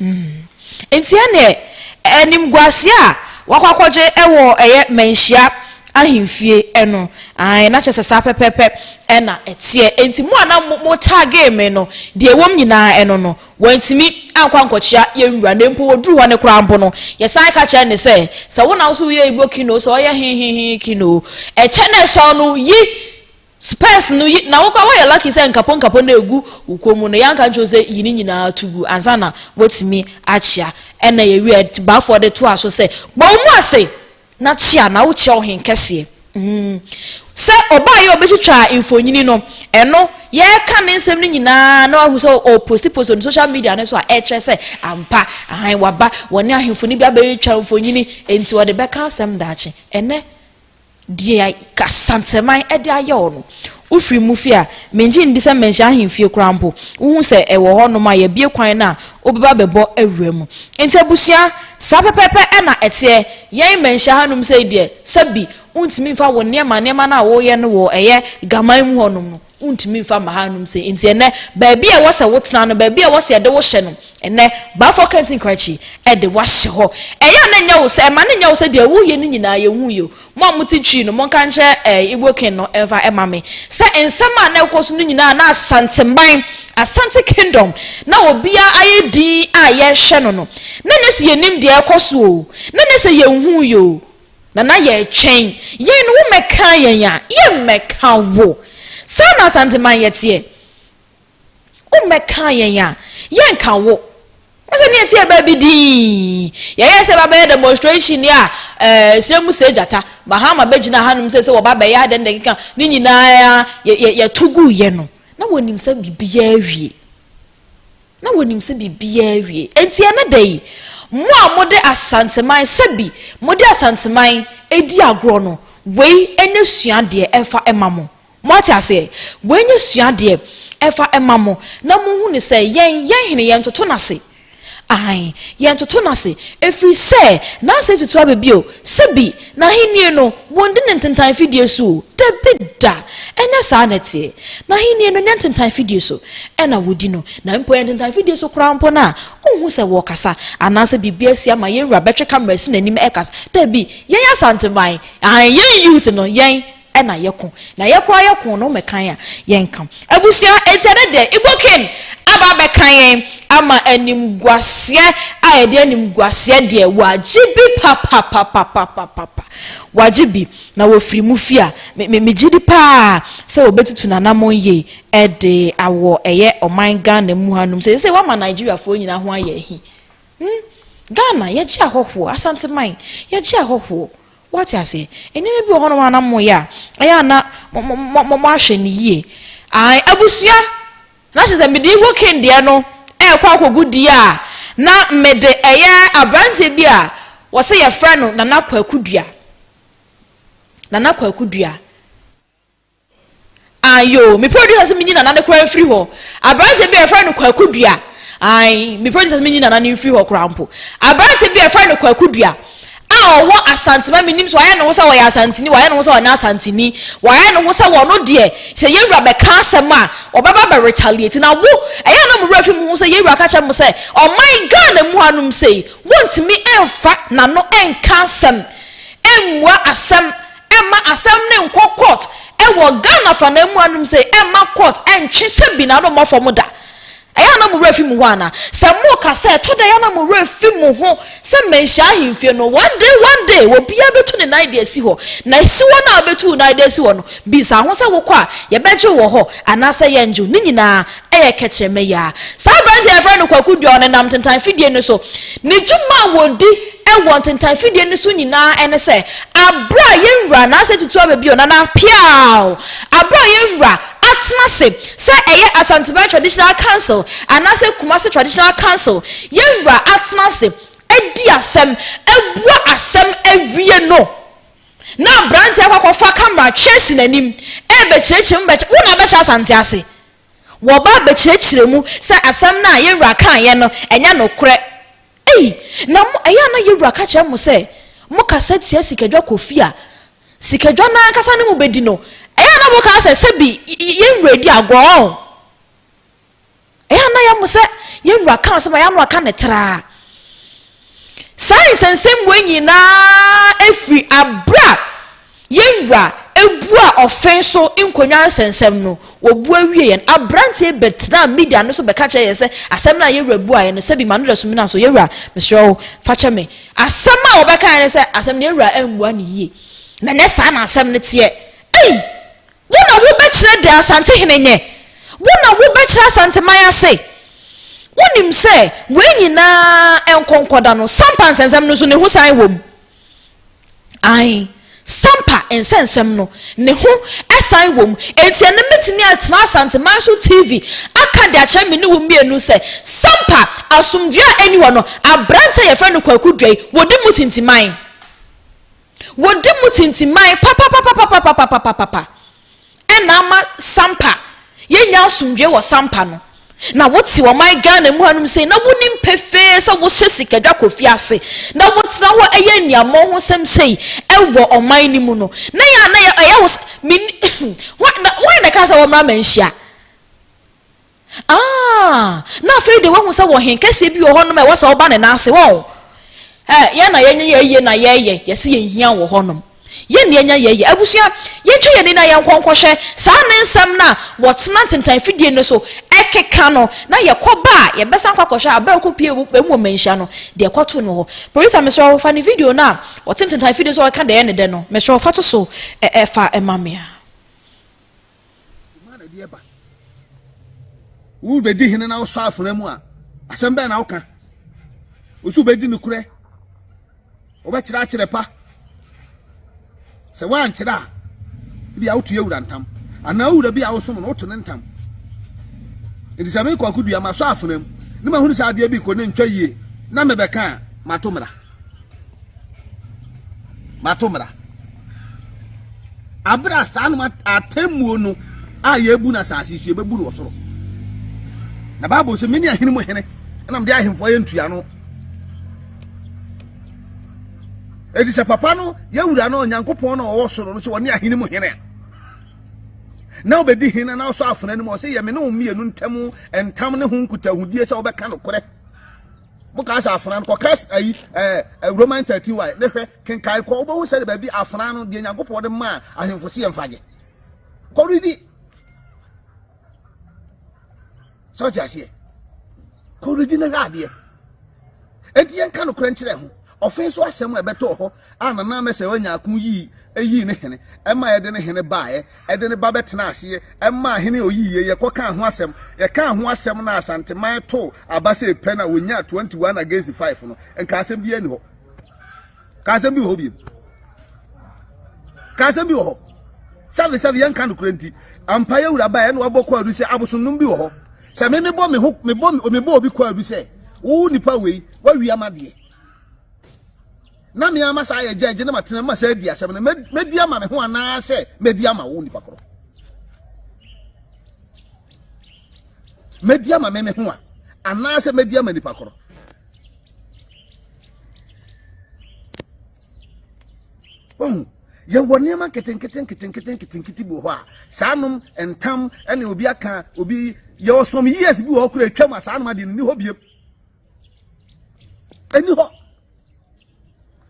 Mm. Enti ɛneɛ, animguaseɛ a wakɔ akɔgye wɔ ɛyɛ manhyia ahemfie no, ae, na kyerɛ sɛ saa pɛpɛɛpɛ na ɛteɛ. Enti mo a na mo, mo tagee me no, deɛ ɛwom nyinaa ɛno no, wantumi ankɔ ankɔkyea yɛn wura, na mpo wɔduru hɔ no koraa mpo no, yɛsan ka kyerɛɛ no sɛ, sɛ wo na wo so woyɛ Igbo king o, sɛ ɔyɛ he he he king o, ɛkyɛ na ɛhyɛ wo no, yi Spurs no yi na wo koraa woayɛ lucky sɛ nkapo nkapo no a egu wo kɔn mu no yɛanka nkyerɛ wo sɛ yi ne nyinaa to gu ansa na woatumi akyea. Ɛna yɛwiee Baffour de toaa so sɛ, Bɔ wo mu ase na kyea na wokyea ɔhenkɛseɛ. Mm. Sɛ ɔbaeɛ a ɔbɛtwitwaa mfonini no, ɛno yɛreka ne nsɛm no nyinaa na wahu sɛ ɔposti posti no social media no so a ɛkyerɛ sɛ ampa, ahan waba, wɔne ahemfo no bi abɛtwa mfonini, enti ɔde bɛka asɛm daakye. Ɛnɛ Deɛ Asanteman de ayɛ wo no, wofiri mu fie a, mengye ndi sɛ manhyia ahemfie koraa mpo. Wohu sɛ ɛwɔ hɔnom a, yɛabue kwan no a, wobɛba abɛbɔ awura mu. Enti abusua, saa pɛpɛɛpɛ na ɛteɛ. Yɛn manhyia hanom sei deɛ, sɛbi wontumi mfa wo nneɛma nneɛma no a woreyɛ no wɔ ɛyɛ Gaman mu hɔnom no, wontumi mfa mma hanom sei. Enti ɛnnɛ, baabi a ɛwɔ sɛ wotena no, baabi a ɛwɔ sɛ yɛde wo hyɛ no, ɛnnɛ, Baffour Kantin Krakye de wo ahyɛ hɔ. Ɛyɛ a na ɛnyɛ wo sɛ, ɛma no nyɛ wo sɛ deɛ woreyɛ no nyinaa yɛnhui o. Mo a mote Twi no, monka nkyerɛ eh, Igbo King no mfa mma me sɛ nsɛm a na ɛkɔ so no nyinaa na Asanteman, Asante Kingdom, na obiara ayɛ din a yɛrehwɛ no no, na ɛnyɛ sɛ yɛnnim deɛ ɛrekɔ so o, na ɛnyɛ sɛ yɛnhui o, na na yɛretwɛn. Yɛn no, wommɛka yɛn a, yɛmmɛka wo. Saa na Asanteman yɛteɛ. Wommɛka yɛn a, yɛnka wo. Wo sɛ ne yɛte yɛ baabi dinn. Yɛyɛ sɛ yɛba bɛyɛ demonstration ni a, ɛɛ, serɛ mu sɛ gyata. Mahama bɛgyina hanom sɛ sɛ wɔba bɛyɛ adɛn dɛn keka. Ne nyinaa yɛ, yɛ, yɛto gu yɛ no. Na wɔnim sɛ biribiara awie. Na wɔnim sɛ biribiara awie. Enti ɛnɛ da yi, mo a mode Asanteman, sɛbi, mode Asanteman di agorɔ no, wei nyɛ suadeɛ ɛmfa mma mo. Moate aseɛ? Wei nyɛ suadeɛ ɛfa ma mo, na monhu no sɛ yɛn, yɛn hene, yɛntoto no ase. Aane, yɛntoto no ase, ɛfiri sɛ n'asɛe tutu aba bio, sɛbi, n'ahennie no, wɔndi no ntentan fidie so o, dabi da, ɛnyɛ saa na ɛteɛ. N'ahennie no, nyɛ ntentan fidie so na wɔdi no, na mpo ɛyɛ ntentan fidie so koraa mpo no a, wonhu sɛ wɔrekasa, anaasɛ biribi asi ama yɛn wura bɛtwe camera asi n'anim ɛrekasa, dabi, yɛn Asanteman, aane, yɛn youth no, yɛn, na yɛko na yɛ koraa yɛko no mɛkan a yɛnka abusua enti ɛnɛ deɛ Igbo King aba abɛka yɛn ama animguaseɛ a yɛde animguaseɛ deɛ wagye bi papapapapapapa wagye bi na wɔfiri mu fie a me me megye di paa sɛ wɔbɛtutu n'anamɔn yie ɛde awɔ ɛyɛ ɔman Ghana mu hanom sɛ sɛ wama Nigeriafoɔ nyinaa ho ayɛ ahi hmm Ghana yɛgye ahɔhoɔ Asanteman yɛgye ahɔhoɔ Woate aseɛ? Nneɛma bi wɔ hɔnom a na moyɛ a, ɛyɛ a na mo, mo, mo, mo, moahwɛ no yie. Ae, abusua, na kyerɛ sɛ mede Igbo King deɛ no ɛrekɔ akɔgu deɛ a, na mede ɛyɛ aberanteɛ bi a wɔsɛ yɛfrɛ no Nana Kwaku Dua. Nana Kwaku Dua. Ae yoo, me producer se menyi Nana no koraa mfiri hɔ. Aberanteɛ bi a yɛfrɛ no Kwaku Dua. Ae, me producer se menyi Nana no mfiri hɔ koraa mpo. Aberanteɛ bi a yɛfrɛ no Kwaku Dua a ɔwɔ Asantema, mennim sɛ wayɛ ne ho sɛ ɔyɛ Asanteni, wayɛ ne ho sɛ ɔnyɛ Asanteni, wayɛ ne ho sɛ ɔno deɛ sɛ yɛn wura bɛka asɛm a, ɔbɛba abɛ retaliate. Na wo, ɛyɛ a na mo werɛ afi mo ho sɛ yɛn wura ka kyerɛ mo sɛ ɔman Ghana mu hanom sei, wontumi mfa n'ano nka asɛm, mmua asɛm Ɛmma asɛm no nkɔ court wɔ Ghana fanaa mu anom sei, ɛmma court ɛntwe sɛ bi n'ano mmɔ fam da. Ɛyɛ a na mo werɛ fi mo ho anaa? Sɛ moka sɛ ɛtɔ da ɛyɛ a na mo werɛ fi mo ho sɛ manhyia ahemfie no, one day, one day, obiara bɛtu ne nan de asi hɔ. Na si hɔ no a wobɛtu wo nan de asi hɔ no, bisa ho sɛ wokɔ a, yɛbɛgye wo wɔ hɔ anaasɛ yɛrengye wo. Ne nyinaa ɛyɛ kɛtrɛma yi ara. Saa aberanteɛ a yɛfrɛ no Kwaku deɛ ɔnenam ntentan fidie no so. Ne dwuma a wɔdi wɔ ntentan fidie no so nyinaa ne sɛ, aberɛ a yɛn wura, anaasɛ tutu aba bio, Nana, piaw! Aberɛ a yɛn wura atena ase sɛ ɛyɛ Asanteman Traditional Council anaasɛ Kumasi Traditional Council, yɛn wura atena ase adi asɛm, abua asɛm awie no, na aberanteɛ akɔ akɔfa camera twe asi n'anim ɛrebɛkyerɛkyerɛ mu bɛkyɛ, wo na abɛkyerɛ Asante ase. Wɔba abɛkyerɛkyerɛ mu sɛ asɛm no a yɛn wura kaeɛ no, ɛnyɛ nokorɛ. Ei, na mo, ɛyɛ a na yɛn wura ka kyerɛ mo sɛ mokasa tia Sikadwa Kofi a, Sikadwa no ankasa ne mo bɛdi no. Ɛyɛ a na moka sɛ, sɛbi, yɛn wura di agorɔ, ɔn? Ɛyɛ a na ɛyɛ mo sɛ yɛn wura ka asɛm a, ɛyɛ a na waka no traa. Saa nsɛnsɛm wei nyinaa firi aberɛ a yɛn wura bua ɔfe so nkonnwa nsɛnsɛm no, wɔbua wie yɛn. Aberanteɛ bɛtenaa media no so bɛka kyerɛ yɛn sɛ asɛm no a yɛn wura buaeɛ no, sɛbi m'ano da sumina so, yɛn wura, mesrɛ wo, fa kyɛ me. Asɛm a wɔbɛkaeɛ ne sɛ asɛm no yɛn wura ammua no yie, na ɛnyɛ saa na asɛm no teɛ. Ei! Wo na wobɛkyerɛ deɛ Asantehene nyɛ? Wo na wobɛkyerɛ Asanteman ase? Wonim sɛ wei nyinaa nkɔnkɔda no, Sampa nsɛnsɛm no nso ne ho san wɔ mu. Ae, Sampa nsɛnsɛm no, ne ho san wɔ mu. Enti ɛnnɛ mɛtumi atena Asanteman so TV aka de akyerɛ me ne wo mmienu sɛ, Sampa asomdwoeɛ a ɛnni hɔ no, aberanteɛ a yɛfrɛ no Kwaku Dwai, wɔdi mu tintiman. Wɔdi mu tintiman papapapapapapapapa ɛna ama Sampa yɛnnya asomdwoeɛ wɔ Sampa no. Na wote ɔman Ghana mu hanom sei na wonim pefee sɛ wohyɛ sikadwa kɔ fie ase na wotena hɔ ɛyɛ aniammɔn ho sɛm sei ɛwɔ ɔman no mu no na yɛ a na ɛyɛ wo sɛ hwan na ɛka sɛ wɔmmra manhyia? Ah, na afei de wahu sɛ wɔ hen kɛseɛ bi wɔ hɔnom a ɛwɔ sɛ ɔba ne nan ase wɔn. Ɛ, yɛn na yɛnyɛ yɛ yie na yɛyɛ, yɛse yɛn hia wɔ hɔnom. Yɛn na yɛnya yɛ yie. Abusua, yɛntwa yɛn ani na yɛnkɔ nkɔhwɛ saa ne nsɛm no a wɔtena ntentan fidie no so ɛkeka no, na yɛkɔ ba a yɛbɛsan kɔ akɔhwɛ abɛ a ɔkɔpie mu wɔ manhyia no, deɛ ɛkɔtoo no hɔ. Producer, mesrɛ wo, fa ne video no a ɔte ntentan fidie so a ɔka deɛ ɛyɛ ne dɛ no, mesrɛ wo fa to so ɛ, fa ma me a. Dwuma na ɛde ɛba. Wobɛdi hene na wosɔ afena mu a, asɛm bɛn na woka? Wosi wobɛdi nokorɛ, wobɛkyerɛ akyerɛ pa. Sɛ woankyerɛ a, ebi a woto yɛ wura ntam, anaa wura bi a wosom no woto ne ntam. Nti sɛ mekɔ akodua masɔ afena mu ne mahunu sɛ adeɛ bi kɔ ne ntwa yie na mebɛka a, mato mmara. Mato mmara. Abere a saa nom atemmuo no a yɛbu no asase so yɛbɛbu no wɔ soro. Na Bible sɛ mene ahene mu hene ɛna mede ahemfo ayɛ ntuano. Enti sɛ papa no yɛwura no Onyankopɔn na ɔwɔ soro no sɛ ɔne ahene mu hene a na wobɛdi hene na wosɔ afena no mu ɔsɛ yɛ me ne wo mmienu ntam ntam ne ho nkutahodie sɛ wobɛka nokorɛ. Mokaa sɛ afena no kɔka ayi ɛɛ Roman 13 y ne hwɛ Kenkan kɔ, wobɛhu sɛdeɛ baabi afenaa no, deɛ Nyankopɔn de maa ahemfo se yɛmfa nyɛ. Kɔ redi. Sɛ wote aseɛ? Kɔ redi na hwɛ adeɛ. Enti yɛnka nokorɛ nkyerɛ ho. Ɔfe so asɛm a ɛbɛtɔɔ hɔ a Nana Mɛsɛ wanya ako yii yii ne hene, ɛma yɛde ne hene baeɛ, ɛde ne ba bɛtena aseɛ, ɛmaa hene a ɔyiiɛ, yɛkɔkaa ho asɛm. Yɛkaa ho asɛm na Asanteman too aba sɛ pɛ na wɔnyaa 21 against 5 no, nka asɛm biara nni hɔ. Ka asɛm bi wɔ hɔ bio. Ka asɛm bi wɔ hɔ. Sɛbe sɛbe yɛnka nokorɛ nti, ampa yɛ wura baeɛ na wabɔ kwaadu sɛ abosonnom bi wɔ hɔ. Sɛ me mebɔ me ho mebɔ mebɔ obi kwaadu sɛ wo nipa wei wawia m'adeɛ. Na me ama saa yɛ gyɛgye na matena ma saa di asɛm no mɛdi ama me ho anaasɛ mɛdi ama wo nipa korɔ. Mɛdi ama me me ho a anaasɛ mɛdi ama nipa korɔ. Wahu, yɛwɔ nneɛma nketenkete nketenkete nketenkete bi wɔ hɔ a saa nom ntam ne obi aka obi yɛwɔ some years bi wɔ hɔ kora atwam a saa nom adeɛ no ni hɔ biem. Ɛni hɔ.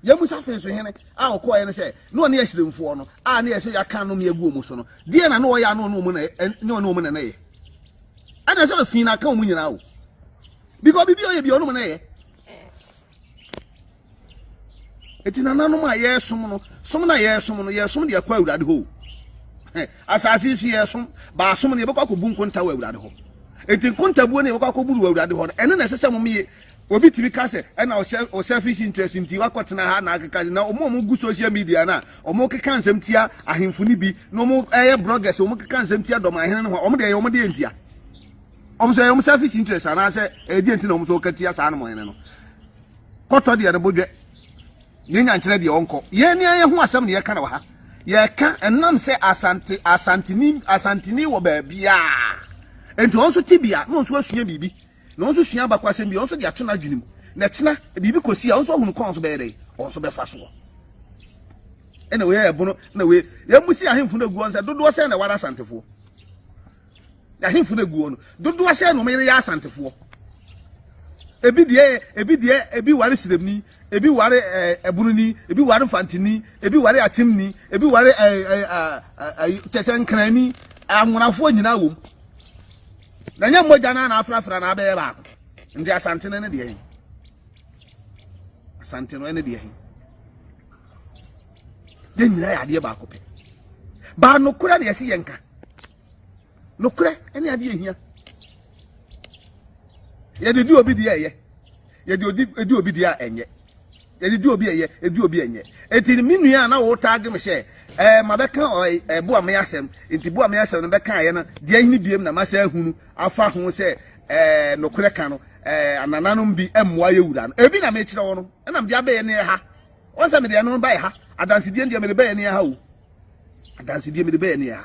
Yɛmu sa afei so hene a ɔkɔɔɛ no sɛ ne ɔne ahyiremfoɔ no a ne yɛsɛ yɛaka nom yɛagu wɔn so no deɛ na ne ɔyɛ a ne ɔne wɔn na ne ɔne wɔn na na yɛ. Ɛna Ɛna sɛ fi na aka wɔn nyinaa o. Because biribi a ɔyɛ bi ɔnom na ɛyɛ. Eti nananom a yɛresom no, som na yɛresom no, yɛresom de akɔ Awurade hɔ o. Asase yi so yɛresom, baasom no yɛbɛkɔ akɔbu nkonta wɔ Awurade hɔ. Eti nkontabuo no yɛbɛkɔ akɔbu no wɔ Awurade hɔ no, ɛno na ɛsɛ sɛ mom yɛ. Obi tumi ka sɛ ɛna ɔsɛ ɔ selfish interest nti wakɔtena ha na akeka na wɔn a wɔgu social media no a wɔkeka nsɛm tia ahemfo no bi na wɔn ɛyɛ bloggers wɔn keka nsɛm tia dɔm ahene no ho wɔn deɛ ɛyɛ wɔn deɛ ntia wɔn sɛ ɛyɛ wɔn selfish interest anaasɛ ɛyɛ deɛ nti na wɔn nso wɔka tia saa nom hene no kɔtɔ deɛ no bodwɛ yɛn nyankyerɛ deɛ ɔnkɔ yɛn ne yɛn ho asɛm na yɛka na wɔ ha yɛka ɛnam sɛ asante asanteni asanteni wɔ baabiara nti wɔn nso ti bia na wɔn nso asua biribi. Na ɔno nso sua abakwasɛm bi, ɔno nso de ato n'adwene mu. Na ɛkyena, biribi kɔsi a, ɔno nso ahunu kwan nso bɛyɛ dɛn? Ɔno nso bɛfa soɔ. Ɛna wei yɛ ɛbono, na wei, yɛn mu si ahemfo no agu wɔn sɛ dodoɔ sɛn na ɛware asantefoɔ. Ahemfo no agu wɔn no, dodoɔ sɛn na wɔn yere yɛ asantefoɔ. Ebi deɛ, ebi deɛ, ebi ware siremni, ebi ware ɛɛ ɛbononi, ebi ware mfantini, ebi ware akyemni, ebi ware ɛɛ ɛɛ ɛɛ kyɛkyɛ nkranni, anwonafoɔ nyinaa wɔ mu. Na nyɛ mogya no na afrafra na abɛyɛ baako. Nti asante no ne deɛ he? Asante no ne deɛ he? Yɛn nyinaa yɛ adeɛ baako pɛ. Baa nokorɛ na yɛsi yɛn ka. Nokorɛ ne adeɛ hia. Yɛde di obi deɛ ɛyɛ. Yɛde odi di obi deɛ a ɛnyɛ. Yɛde di obi ɛyɛ, edi obi ɛnyɛ. Eti me nua a na wɔtaage me sɛ ɛɛ ma bɛka ɛɛ boa me asɛm. Nti boa me asɛm no bɛka ayɛ no deɛ hene biem na masa ahunu afa ho sɛ ɛɛ nokorɛ ka no ɛɛ anananom bi mmoa yɛ wura no. Ebi na mekyerɛ wɔ no. Ɛna mede abɛyɛ ne ha. Wɔn sɛ mede ɛno ba yɛ ha. Adansedie deɛ mede bɛyɛ ne ha o. Adansedie mede bɛyɛ ne ha.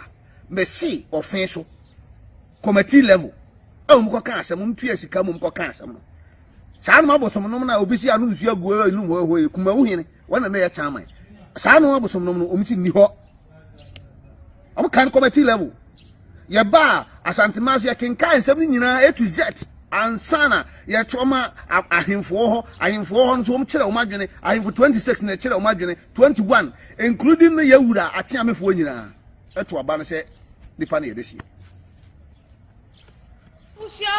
Mese ɔfe so. Committee level. A wɔn kɔka asɛm, wɔn tua sika mu wɔn kɔka asɛm no. Saa nom abosom nom na obi si anom nsuo agu hɔ enum hɔ hɔ kumawu hene wɔn na na yɛ chairman. Saa nom abosom nom no wɔn si nni hɔ. Wɔn kan committee level. Yɛ ba Asantema so yɛ kenkan nsɛm no nyinaa A to Z ansa na yɛto ma ahemfoɔ hɔ. Ahemfoɔ hɔ no nso wɔn kyerɛ wɔn adwene. Ahemfo 26 na ɛkyerɛ wɔn adwene 21 including no yɛwura akyeamefoɔ nyinaa ɛto aba no sɛ nipa no yɛde hyɛ. Abusua,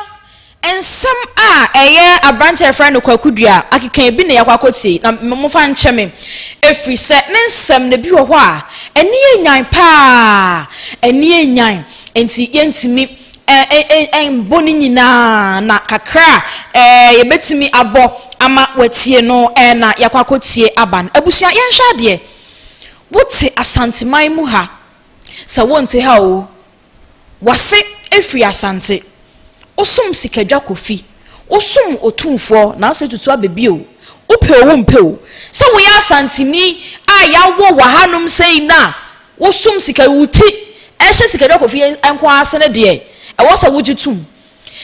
nsɛm a ɛyɛ aberanteɛ a yɛfrɛ no Kwaku Dua akeka yi bi na yɛakɔ akɔtie na momfa nkyɛ me ɛfiri sɛ ne nsɛm no bi wɔ hɔ a ani yɛ nyan paa, ani yɛ nyan nti yɛntumi mbɔ ne nyinaa na kakra a yɛbɛtumi abɔ ama watie no na yɛakɔ akɔtie aba no. Abusua yɛnhwɛ adeɛ, wote Asanteman mu ha, sɛ wonte ha o, W'ase firi Asante. Wosom Sikadwa Kofi. Wosom Otumfoɔ nanso tutu aba bio. Wopɛ o wompɛ o, sɛ woyɛ Asanteni a yɛawo wɔ hanom sei no a, wosom Sika, wo ti hyɛ Sikadwa Kofi nko ara ase no deɛ, ɛwɔ sɛ wogye tom.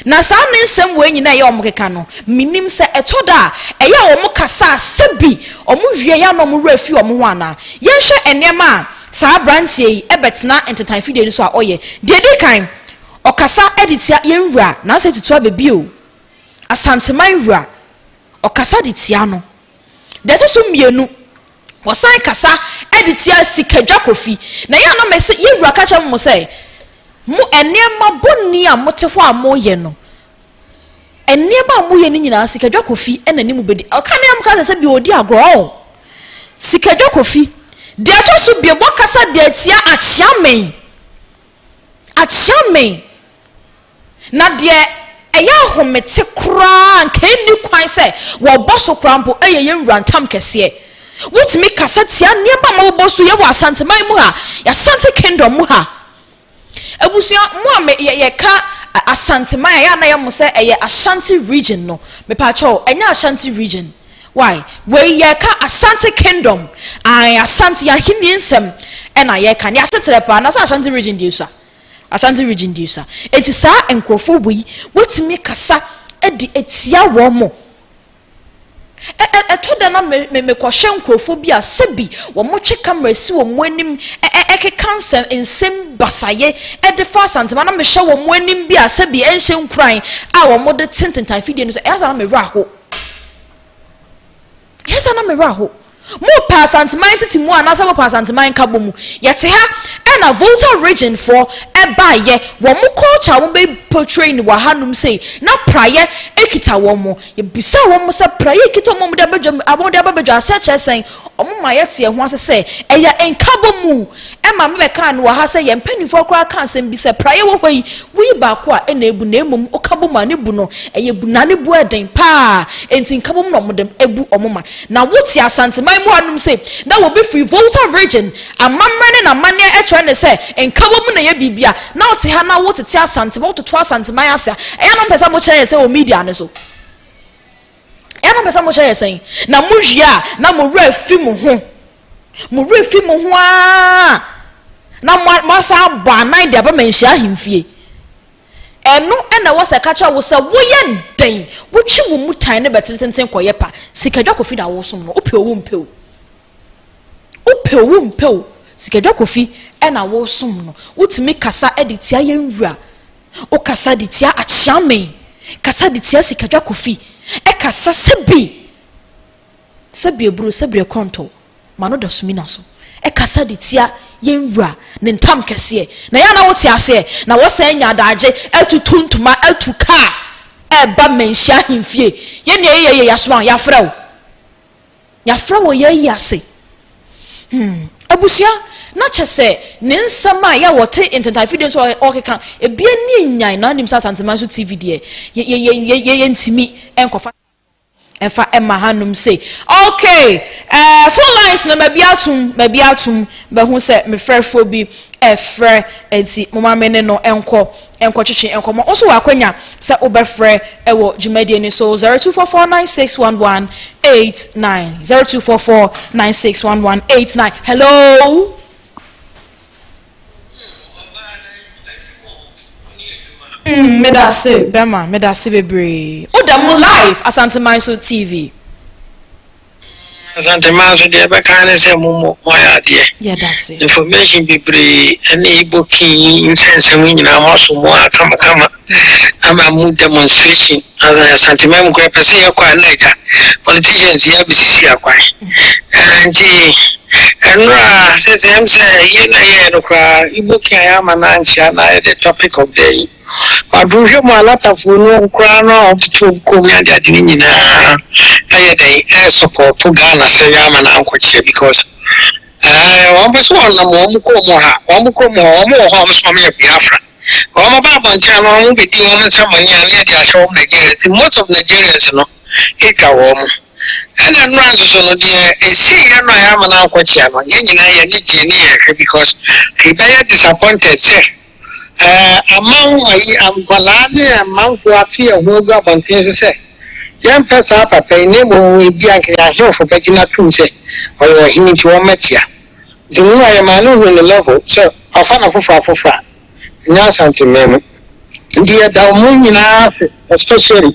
Na saa ne nsɛm wei nyinaa ɛyɛ wɔn keka no, mennim sɛ ɛtɔ da a ɛyɛ a wɔn kasa a sɛbi wɔn wie a na wɔn werɛ afi wɔn ho anaa. Yɛnhwɛ nneɛma a saa aberanteɛ yi bɛtena ntentan fidie no so a ɔyɛ. Deɛ ɛdi kan, ɔkasa de tia yɛn wura, Nansa Tutu Abɛbio, Asanteman wura, ɔkasa de tia no. Deɛ ɛtɔ so mmienu, wɔsan kasa de tia Sikadwa Kofi. Na yɛn a na mese yɛn wura ka kyerɛ mo sɛ, mo nneɛma bɔne a mote hɔ a moyɛ no, nneɛma a moyɛ no nyinaa Sikadwa Kofi na ne mu bɛdi. Ɔka ne a moka sɛ sɛ bi ɔdi agorɔ ɔ. Sikadwa Kofi. Deɛ ɛtɔ so bio, moakasa de atia Akyeamen. Akyeamen. Na deɛ ɛyɛ ahomete koraa a anka ɛnni kwan sɛ wɔbɔ so koraa mpo yɛ yɛn wura ntam kɛseɛ. Wotumi kasa tia nneɛma a mobobɔ so yɛ wɔ Asanteman mu ha, Ashanti Kingdom mu ha. Abusua, mo a me, yɛ, yɛka Asanteman a, ɛyɛ a na ɛyɛ mo sɛ ɛyɛ Ashanti region no. Mepaakyɛw, ɛnyɛ Ashanti region. Why? Wei yɛka Ashanti Kingdom. Ae, Ashanti, yɛn ahennie nsɛm ɛna yɛka. Ne asetrɛ paa, na sɛ Ashanti region deɛ sua. Ashanti region di sa. Enti saa nkurɔfoɔ wei wɔtumi kasa de atia wɔn mo. Ɛ ɛ ɛtɔ da na me me mekɔhwɛ nkurɔfoɔ bi a sɛbi wɔtwe camera si wɔn anim ɛ ɛ ɛkeka nsɛm nsɛm basaye de fa Asantema na mehwɛ wɔn anim bi a sɛbi ɛnhyɛ nkuran a wɔde te ntentan fidie no so ɛyɛ saa na me werɛ aho. Ɛyɛ saa na me werɛ aho. Mopɛ Asanteman tete mu anaasɛ mopɛ Asanteman nkabɔ mu? Yɛte ha ɛna Volta region foɔ ɛbaeɛ, wɔn culture a wɔn bɛ portray no wɔ hanom sei, na praeɛ ɛkita wɔn. Yɛbisaa wɔn sɛ praeɛ ɛkita wɔn a wɔde aba dwam, a wɔde aba badwa aseɛ kyerɛ sɛn? Wɔn ma yɛte yɛn ho ase sɛ ɛyɛ nkabɔ mu. Ɛma mebɛkaa no wɔ ha sɛ yɛn mpanimfoɔ koraa ka asɛm bi sɛ praeɛ wɔ hɔ yi, woyi baako a ɛna ebu na mmom woka bom a ne bu no, ɛyɛ bu na ne bu ɛden paa. Enti nkabom na wɔde bu wɔn ma. Na wote Asanteman mu hanom sei, na obi firi Volta Region, amammerɛ ne n'amanneɛ kyerɛ no sɛ nkabom na ɛyɛ biribi a, na wote ha na wotete Asanteman, wototo Asanteman ase a, ɛyɛ a na mopɛ sɛ mokyerɛ yɛn sɛ wɔ media no so. Ɛyɛ a na mopɛ sɛ mokyerɛ yɛn sɛn? Na mowie a, na mo werɛ afi mo ho. Mo werɛ fi mo ho ara na moasan abɔ anan de aba Manhyia ahemfie. Ɛno na ɛwɔ sɛ ɛka kyerɛ wo sɛ woyɛ dɛn, wotwe wo mu tan ne bɛtene tenten kɔyɛ pa. Sikadwa Kofi na wosom no, wopɛ o wompɛ o. Wopɛ o wompɛ o, Sikadwa Kofi na wosom no. Wotumi kasa de tia yɛn wura, wokasa de tia Akyeamen, kasa de tia Sikadwa Kofi, ɛkasa sɛbi Sɛbi aburo, sɛbi ɛkɔntɔ, ma no da sumina so. Ɛkasa de tia yɛn wura, ne ntam kɛseɛ. Na yɛ a na wote aseɛ, na wɔsan anya adagye atutu ntoma, atu kaa ɛreba Manhyia ahemfie. Yɛn deɛ yɛyɛ yɛ yɛasoma wo, yɛafrɛ wo. Yɛafrɛ wo yɛn ayi ase. Hmm. Abusua, na kyɛ sɛ ne nsɛm a yɛ a wɔte ntentan fidie so ɔkeka, ebi ani nyan na anim sɛ Asanteman so TV deɛ, yɛ yɛ yɛ yɛ yɛntumi nkɔfa. Ɛfa ɛma hanom sei. Okay, eh, phone lines no mabi atom, mabi atom, bɛhu sɛ me frɛfoɔ bi ɛfrɛ, nti moma me ne no nkɔ nkɔtwetwe nkɔmmɔ. Wo nso wɔ akwanya sɛ wobɛfrɛ ɛwɔ dwumadie no so 0244961189, 0244961189. Hello. Mm, meda ase bɛma, meda ase bebree. Woda mu live Asanteman so TV. Asanteman so deɛ ɛbɛka ne sɛ mo mo moayɛ adeɛ. Yɛda ase. Information bebree ɛne Igbo king yi nsɛnsɛm nyinaa mo aso mu a kamakama ama mu demonstration. Asanteman mu koraa pɛ sɛ yɛkɔ a na agya politicians yi abɛsisi akwan. Nti Ɛnora sese ɛm sɛ yie na yɛyɛ no koraa Igbo king ayɛ ama no ankyea na ayɛ the topic of the yi but wohwɛ mu a Latafoɔ no koraa no a wɔtete wɔn kurom ne adeade no nyinaa ɛyɛ dɛn ɛresupɔto Ghana sɛ yɛ ama no ankɔkyea because ɛɛ wɔn pɛ sɛ wɔnam wɔn kurom ha wɔn kurom hɔ wɔn wɔ hɔ a wɔn sɛ wɔn yɛ Biafra wɔn ba abɔnten no wɔn bɛdi wɔn nsɛmɔne a ne yɛde ahyɛ wɔn Nigerians most of Nigerians no atwa wɔn. Ɛna nnora nso so no deɛ ɛsiiɛ no a yɛama no ankɔkyea no yɛn nyinaa yɛn ani gyee ne yɛn hwɛ because yɛbɛyɛ disappointed sɛ ɛɛ aman ayi nkwadaa ne amanfoɔ ate yɛn ho agu abɔnten so sɛ yɛmpɛ saa papa yi na mmom ebi anka yɛn ahemfo bɛgye no atom sɛ ɔyɛ ɔhene nti wɔmmɛkyea nti nnora yɛmaa no huu ne level sɛ ɔfa no afoforɔ afoforɔ a Ɛnyɛ Asanteman mu. Nti yɛda wɔn nyinaa ase especially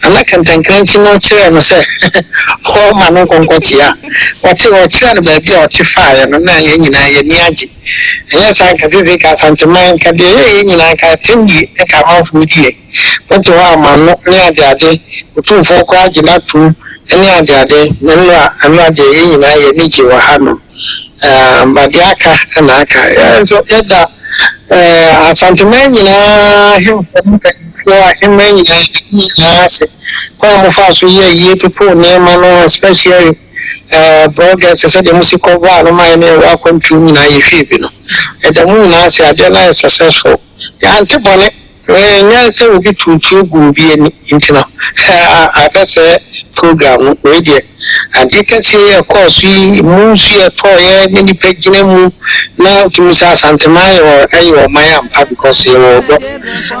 Nana Kantankrankyi no kyerɛɛ no sɛ ɔmma no nkɔ nkɔkyea a ɔte ɔkyerɛɛ no baabi a ɔte faeɛ no na yɛn nyinaa yɛn ani agye. Ɛnyɛ saa nka seesei nka Asanteman nka deɛ ɛyɛɛ yɛn nyinaa nka atɛmdie nka amanfoɔ di yɛn. Mote hɔ a mo ano ne adeade Otumfoɔ koraa gye no atom ne adeade Nnora nnora deɛ yɛn nyinaa yɛn ani gye wɔ hanom. But deɛ aka na aka. Yɛn nso yɛda Asanteman nyinaa ahemfo ne mpanimfoɔ, ahemman nyinaa nyinaa ase. Kwan a wɔfaa so yɛɛ yie totoo nneɛma no especially bloggers sɛdeɛ wɔsi cover no ma yɛn ne yɛwɔ akwantuo nyinaa yɛhwɛɛ bi no. Yɛda mo nyinaa ase adeɛ no ayɛ successful. Yɛante bɔne. Ɛnyɛ sɛ obi tow tuo gu obi ani nti no abɛsɛe program no. Wei deɛ, adeɛ kɛseɛ yi a ɛkɔɔ so yi, emu nsuo a ɛtɔeɛ ne nnipa gyina mu na wotumi sɛ Asanteman yɛ ɛyɛ ɔman ampa because yɛwɔ ɔdɔ.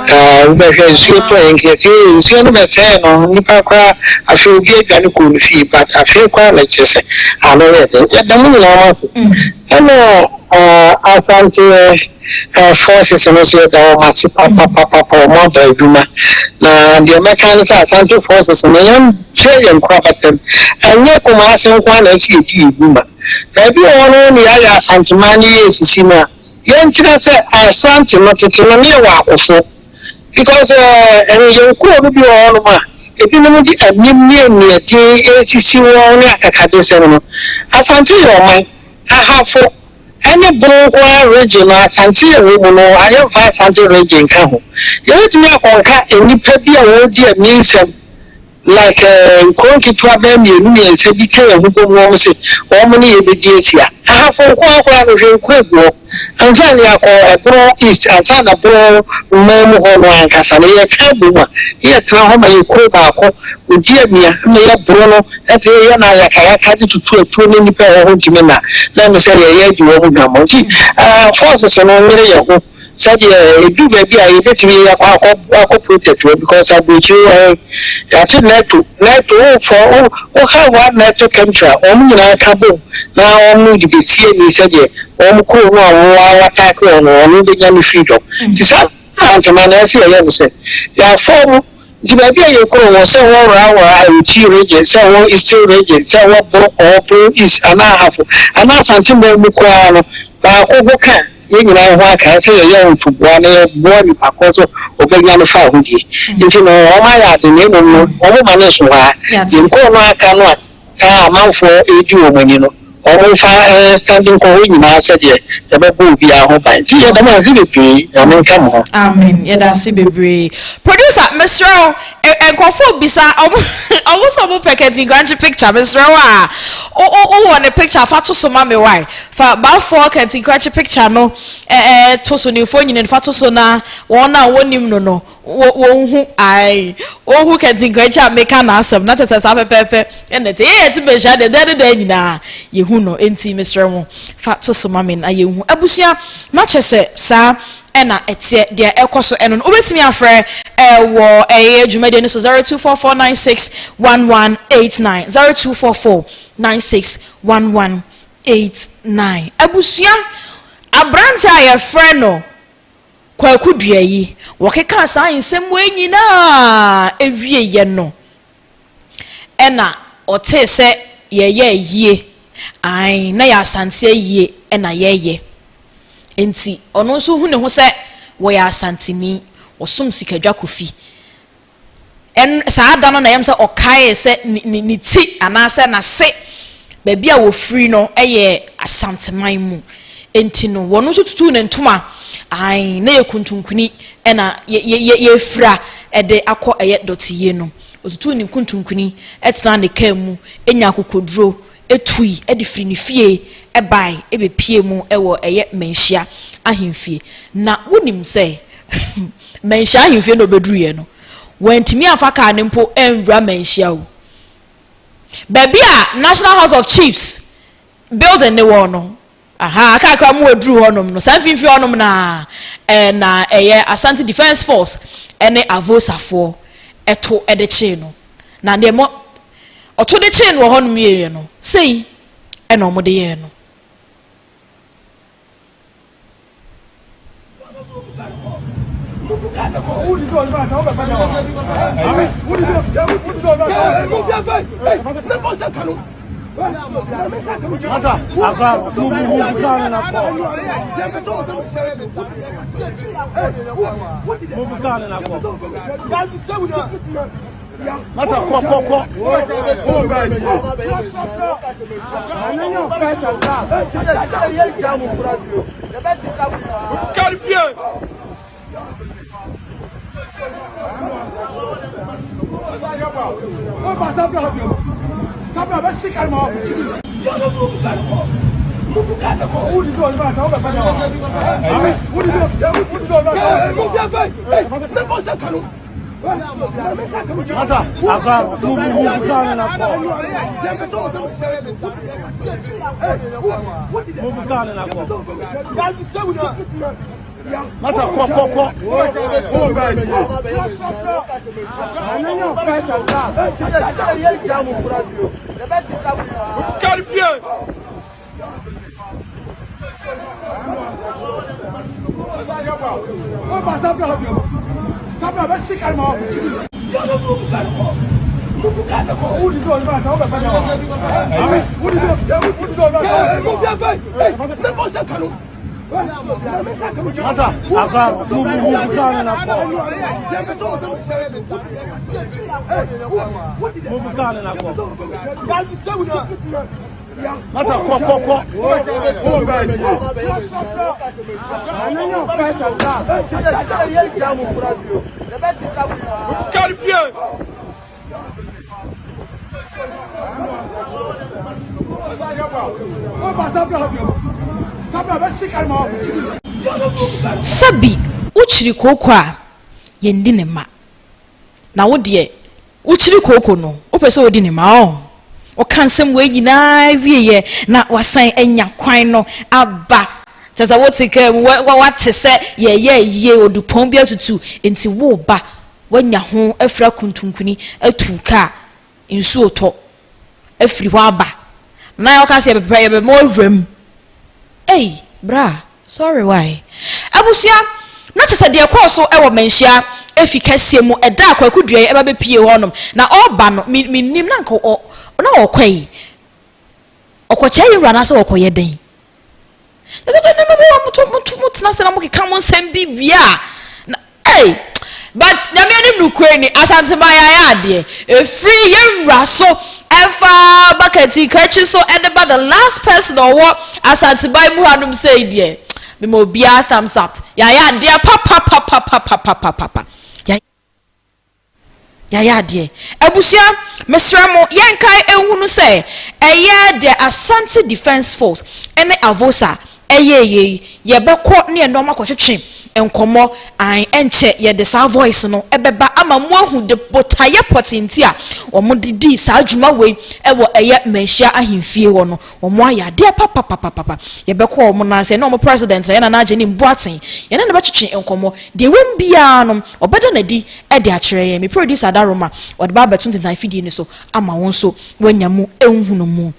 Ɛɛ wobɛhwɛ nsuo tɔeɛ nka yɛsɛ ee nsuo no bɛsɛe no nnipa koraa afei obi adwane kɔɔ ne fie but afei koraa na kyerɛ sɛ ano yɛ den. Yɛda mo nyinaa mo ase. Ɛna Asante forces no nso yɛda wɔn ase papapapapa, wɔn abɔ adwuma. Na deɛ mɛka ne sɛ Asante forces no yɛnhwɛ yɛn nkorabatam. Ɛnyɛ Kumasi nko ara na ɛsɛ yɛdi yɛn dwuma. Baabi wɔ hɔ no ne yɛayɛ Asanteman no yɛ esisi no a, yɛnkyerɛ sɛ Asante no tete no ne yɛwɔ akofo. Because ɛɛ yɛn kuro no bi wɔ hɔnom a, ebinom de amim ne aniɛden resisi wɔn ne akakabensɛm no. Asante yɛ ɔman. Ahafo ne Bono nko ara region no Asante a ɛwɔ mu no yɛmfa Asante region nka ho. Yɛbɛtumi akɔnka nnipa bi a wɔredi aninsɛm like nkuro nketewa bɛyɛ mmienu mmiɛnsa bi ka yɛn ho bom na wɔn se wɔn ne yɛn bɛdi asi a, Ahafo nko ara koraa no hwɛ nkuro agu hɔ ansa na yɛakɔ Ɛbono East ansa na Bono man mu hɔ no ankasa no yɛka abom a na yɛtena hɔ ma yɛ kuro baako ɔdi amia ma yɛ Bono no ɛte yɛyɛ no ayakayaka de tutu atuo ne nnipa a ɛwɔ hɔ ntumi nna na ɛne sɛ yɛyɛ adi wɔn hwammɔ nti forces no nyere yɛn ho Sɛdeɛ ɛduru baabi a yɛbɛtumi akɔ akɔ akɔ protect wɔ because aburokyire wɔ hɔ yɛate NATO NATO wo fɔ wo wo ha wa NATO country a wɔn nyinaa ka bom na wɔn de bɛsi ani sɛdeɛ wɔn kuro no a wɔn attack wɔn no wɔn bɛnya ne freedom nti saa ntoma na ɛsɛ yɛyɛ no sɛ yɛafɔ mu Nti baabi a yɛ kuro wɔ, sɛ wɔ Rawra, Awuti region, sɛ wɔ Eastern region, sɛ wɔ Boro or Boro East anaa Ahafo anaa Asante man mu koraa no, baako ho ka yɛn nyinaa ho aka sɛ yɛyɛ ntoboa na yɛboa nipa korɔ sɛ ɔbɛnya ne fawohodie. Nti no wɔn ayɛ ade na mmom no wɔn ma no nso hɔ ara. Yɛn kuro no aka no a a amanfoɔ redi wɔn ani no, wɔmfa nstande nkɔ hɔ nyinaa sɛdeɛ yɛbɛbɔ obiara ho ban. Nti yɛda mo ase bebree, Nyame nka mo ho. Amen yɛda ase bebree. Producer mesrɛ wo nkurɔfoɔ bisa ɔmo ɔmo sɛ ɔmo pɛ Kɛnti Nkrankye picture mesrɛ wo a wo wo wɔ ne picture fa to so ma me why fa bafoɔ Kɛnti Nkrankye picture no ɛɛ to so ne mfonyin no fa to so na wɔn a wɔnim no no Wo wonhu ae wonhu kɛntinkrankyi a meka n'asɛm na kyerɛ sɛ saa pɛpɛɛpɛ na ɛte. Yɛn yɛte bɛnhyia deɛ dɛn ne dɛn nyinaa yɛhu no enti mesrɛ mo fa to so ma me na yɛnhu. Abusua na kyerɛ sɛ saa ɛna ɛteɛ deɛ ɛkɔ so ɛno no. Wobɛtumi afrɛ ɛwɔ ɛyɛ dwumadie no so 0244961189 0244961189. Abusua aberante a yɛfrɛ no Kwaku dua yi, wɔkekaa saa nsɛm wei nyinaa wieeɛ no, ɛna ɔtee sɛ yɛreyɛ ayie. Ae, na yɛ Asante ayie na yɛreyɛ. Enti ɔno nso hu ne ho sɛ wɔyɛ Asanteni, wɔsom Sikadwa Kofi. Ɛn, saa da no na ɛyam sɛ ɔkaee sɛ ne, ne, ne ti anaasɛ n'ase, baabi a wɔfiri no yɛ Asanteman mu. Enti no, wɔn nso tutuu ne ntoma, ae, na yɛ kuntunkuni na yɛ, yɛ, yɛ, yɛfira de akɔ ɛyɛ dɔteyie no. Ɔtutuu ne kuntunkuni tenaa ne kaa mu, nyaa akokoduro tui de firi ne fie bae bɛpuee mu wɔ ɛyɛ Manhyia ahemfie. Na wonim sɛ Manhyia ahemfie na ɔbɛduruiɛ no, wantumi amfa kaa no mpo anwura Manhyia o. Baabi a National House of Chiefs building ne wɔ no, aha, kakra mu ɔduru hɔnom no, saa mfimfini hɔnom na na ɛyɛ Asante Defence Force ne Avosafoɔ ɛto de kyee no. Na deɛ mo ɔto de kyee no wɔ hɔnom wieeɛ no, sei na wɔde yɛɛ no. Masa kɔ kɔ kɔ. Masa kɔ kɔ kɔ. Masa, akora, mu mu mu kaa no na kɔ. Mu mu kaa no na kɔ. Masa, kɔ kɔ kɔ. Sɛbi wokyiri kooko a, yɛndi ne mma. Na wo deɛ, wokyiri kooko no, wopɛ sɛ wodi ne mma ɔɔ? Woka nsɛm wei nyinaa wieɛ na wasan anya kwan no aba. Kyerɛ sɛ wote kaa mu, woate sɛ yɛreyɛ ayie, odupɔn bi atutu, nti woreba. Wanya ho afiri akuntunkuni atu kaa nsuo tɔ afiri hɔ aba na ɔka sɛ yɛbɛpɛ yɛbɛma wawura mu ei bra sorry why abusua na kyɛ sɛ deɛ ɛkɔɔ so wɔ manhyia efi kɛseɛ mu ɛda a kwaku dua yi ɛba bɛpie hɔnom na ɔreba no menim na nka ɔ na ɔkɔ yi ɔkɔkyɛ yɛ wura anaasɛ ɔkɔyɛ dɛn Ɛsɛ sɛ nneɛma bi wɔ mo to mo to mo tena ase na mo keka mo nsɛm bi wie a na ei but nyame anim nokorɛ ni Asanteman yɛayɛ adeɛ ɛfiri yɛn wura so ɛfa bakati kakyi so ɛde ba the last person a ɔwɔ Asanteman mu hanom sei deɛ mema obiara thumbs up yɛayɛ adeɛ papapapapapapapa. Yɛayɛ adeɛ. Abusua, mesrɛ mo yɛnkae nhunu sɛ ɛyɛ the Ashanti Defence Force ne Avosa ɛyɛɛyɛ yi, yɛbɛkɔ ne yɛne wɔn akɔtwetwe nkɔmmɔ, ae, ɛnkyɛ yɛde saa voice no bɛba ama moahu de botaeɛ pɔtee nti a wɔde dii saa dwuma wei wɔ ɛyɛ Manhyia ahemfie hɔ no. Wɔn ayɛ adeɛ papapapapa. Yɛbɛkɔ wɔn nan ase, yɛne wɔn president no, yɛn Nana Agyenim Boateng, yɛne no bɛtwetwe nkɔmmɔ. Deɛ ɛwɔ mu biara no, ɔbɛda no adi de akyerɛ yɛn. Me producer Adaroma, ɔde ba abɛto ntentan fidie no so ama wo nso woanya mu nhunumu.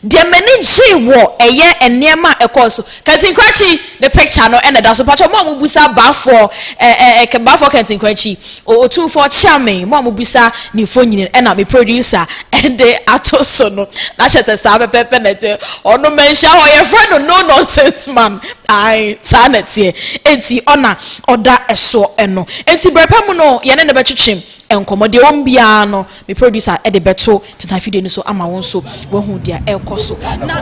Deɛ m'ani gyee wɔ ɛyɛ nneɛma a ɛkɔɔ so, Kantinkrankyi ne picture no na ɛda so. Mpakyɛw mo a mobisa Baafoɔ ɛ ɛ Baafoɔ Kantinkrankyi, Otumfoɔ Kyeame, mo a mobisa ne mfonini ɛna me producer de ato so no. Na kyerɛ sɛ saa pɛpɛɛpɛ na ɛteɛ. Ɔno manhyia hɔ, yɛfrɛ no no nonsense man. Ae, saa na ɛteɛ. Enti ɔna ɔda ɛsoɔ no. Enti berɛ pa mu no, yɛne no bɛtwetwe nkɔmmɔ. Deɛ ɛwɔ mu biara no, me producer de bɛto tentan fidie no so ama wo nso woahu deɛ ɛrekɔ so. Na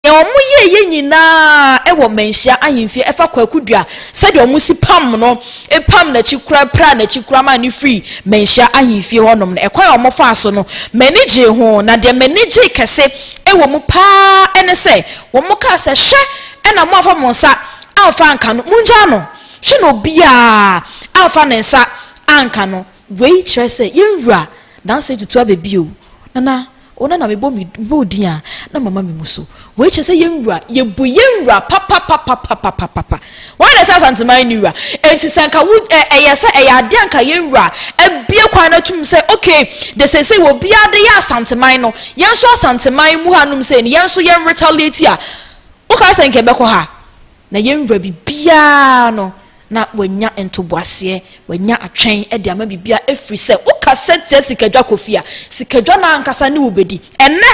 deɛ wɔyɛeɛ nyinaa wɔ Manhyia ahemfie ɛfa Kwaku Dua sɛdeɛ wɔsi pam no, pam n'akyi koraa, piraa n'akyi koraa maa no firii Manhyia ahemfie hɔnom no, ɛkwan a wɔfaa so no, m'ani gyee ho. Na deɛ m'ani gyee kɛse wɔ mu pa ara ne sɛ, Wɔkaa sɛ, Hwɛ na moamfa mo nsa amfa anka no, mongyaa no. Hwɛ na obiara amfa ne nsa anka no. Wei kyerɛ sɛ yɛn Wura danse tutu aba bio. Nana, wo na na mebɔ me mebɔ wo din a, na mama me mu so. Wei kyerɛ sɛ yɛn Wura, yɛbu yɛn Wura papapapapapapa. Hwan na ɛsɛ Asanteman ne wura? Enti sɛ nka wo ɛ ɛyɛ sɛ ɛyɛ adeɛ a nka yɛn wura abue kwan no atum sɛ okay de seesei obiara de yɛ Asanteman no, yɛn nso Asanteman mu hanom sei no yɛn nso yɛn retaliate a, wokaa sɛ nka ɛbɛkɔ ha? Na yɛn wura biribiara no na wanya ntoboaseɛ, wanya atwɛn de ama biribiara ɛfiri sɛ wokasa tia Sikadwa Kofi a, Sikadwa no ankasa ne wo bɛdi. Ɛnnɛ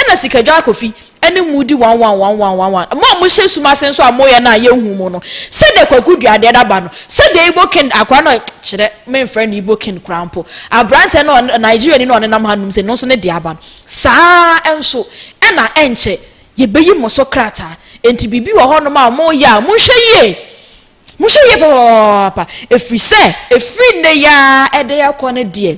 na Sikadwa Kofi ne mo di one one one one one one. Mo a mohyɛ sum ase nso a moyɛ no a yɛnhu mo no, sɛdeɛ Kwaku Dua deɛ no aba no, sɛdeɛ Igbo King akwadaa no kyerɛ memfrɛ no Igbo King koraa mpo, aberanteɛ no Nigeriani no a ɔnenam hanom sɛ no nso ne deɛ aba no, saa ara nso ɛna ɛnkyɛ yɛbɛyi mo so krataa. Enti biribi wɔ hɔnom a moyɛ a monhwɛ yie. Monhwɛ yie papaapa, ɛfiri sɛ ɛfiri nnɛ yi ara ɛde rekɔ no deɛ,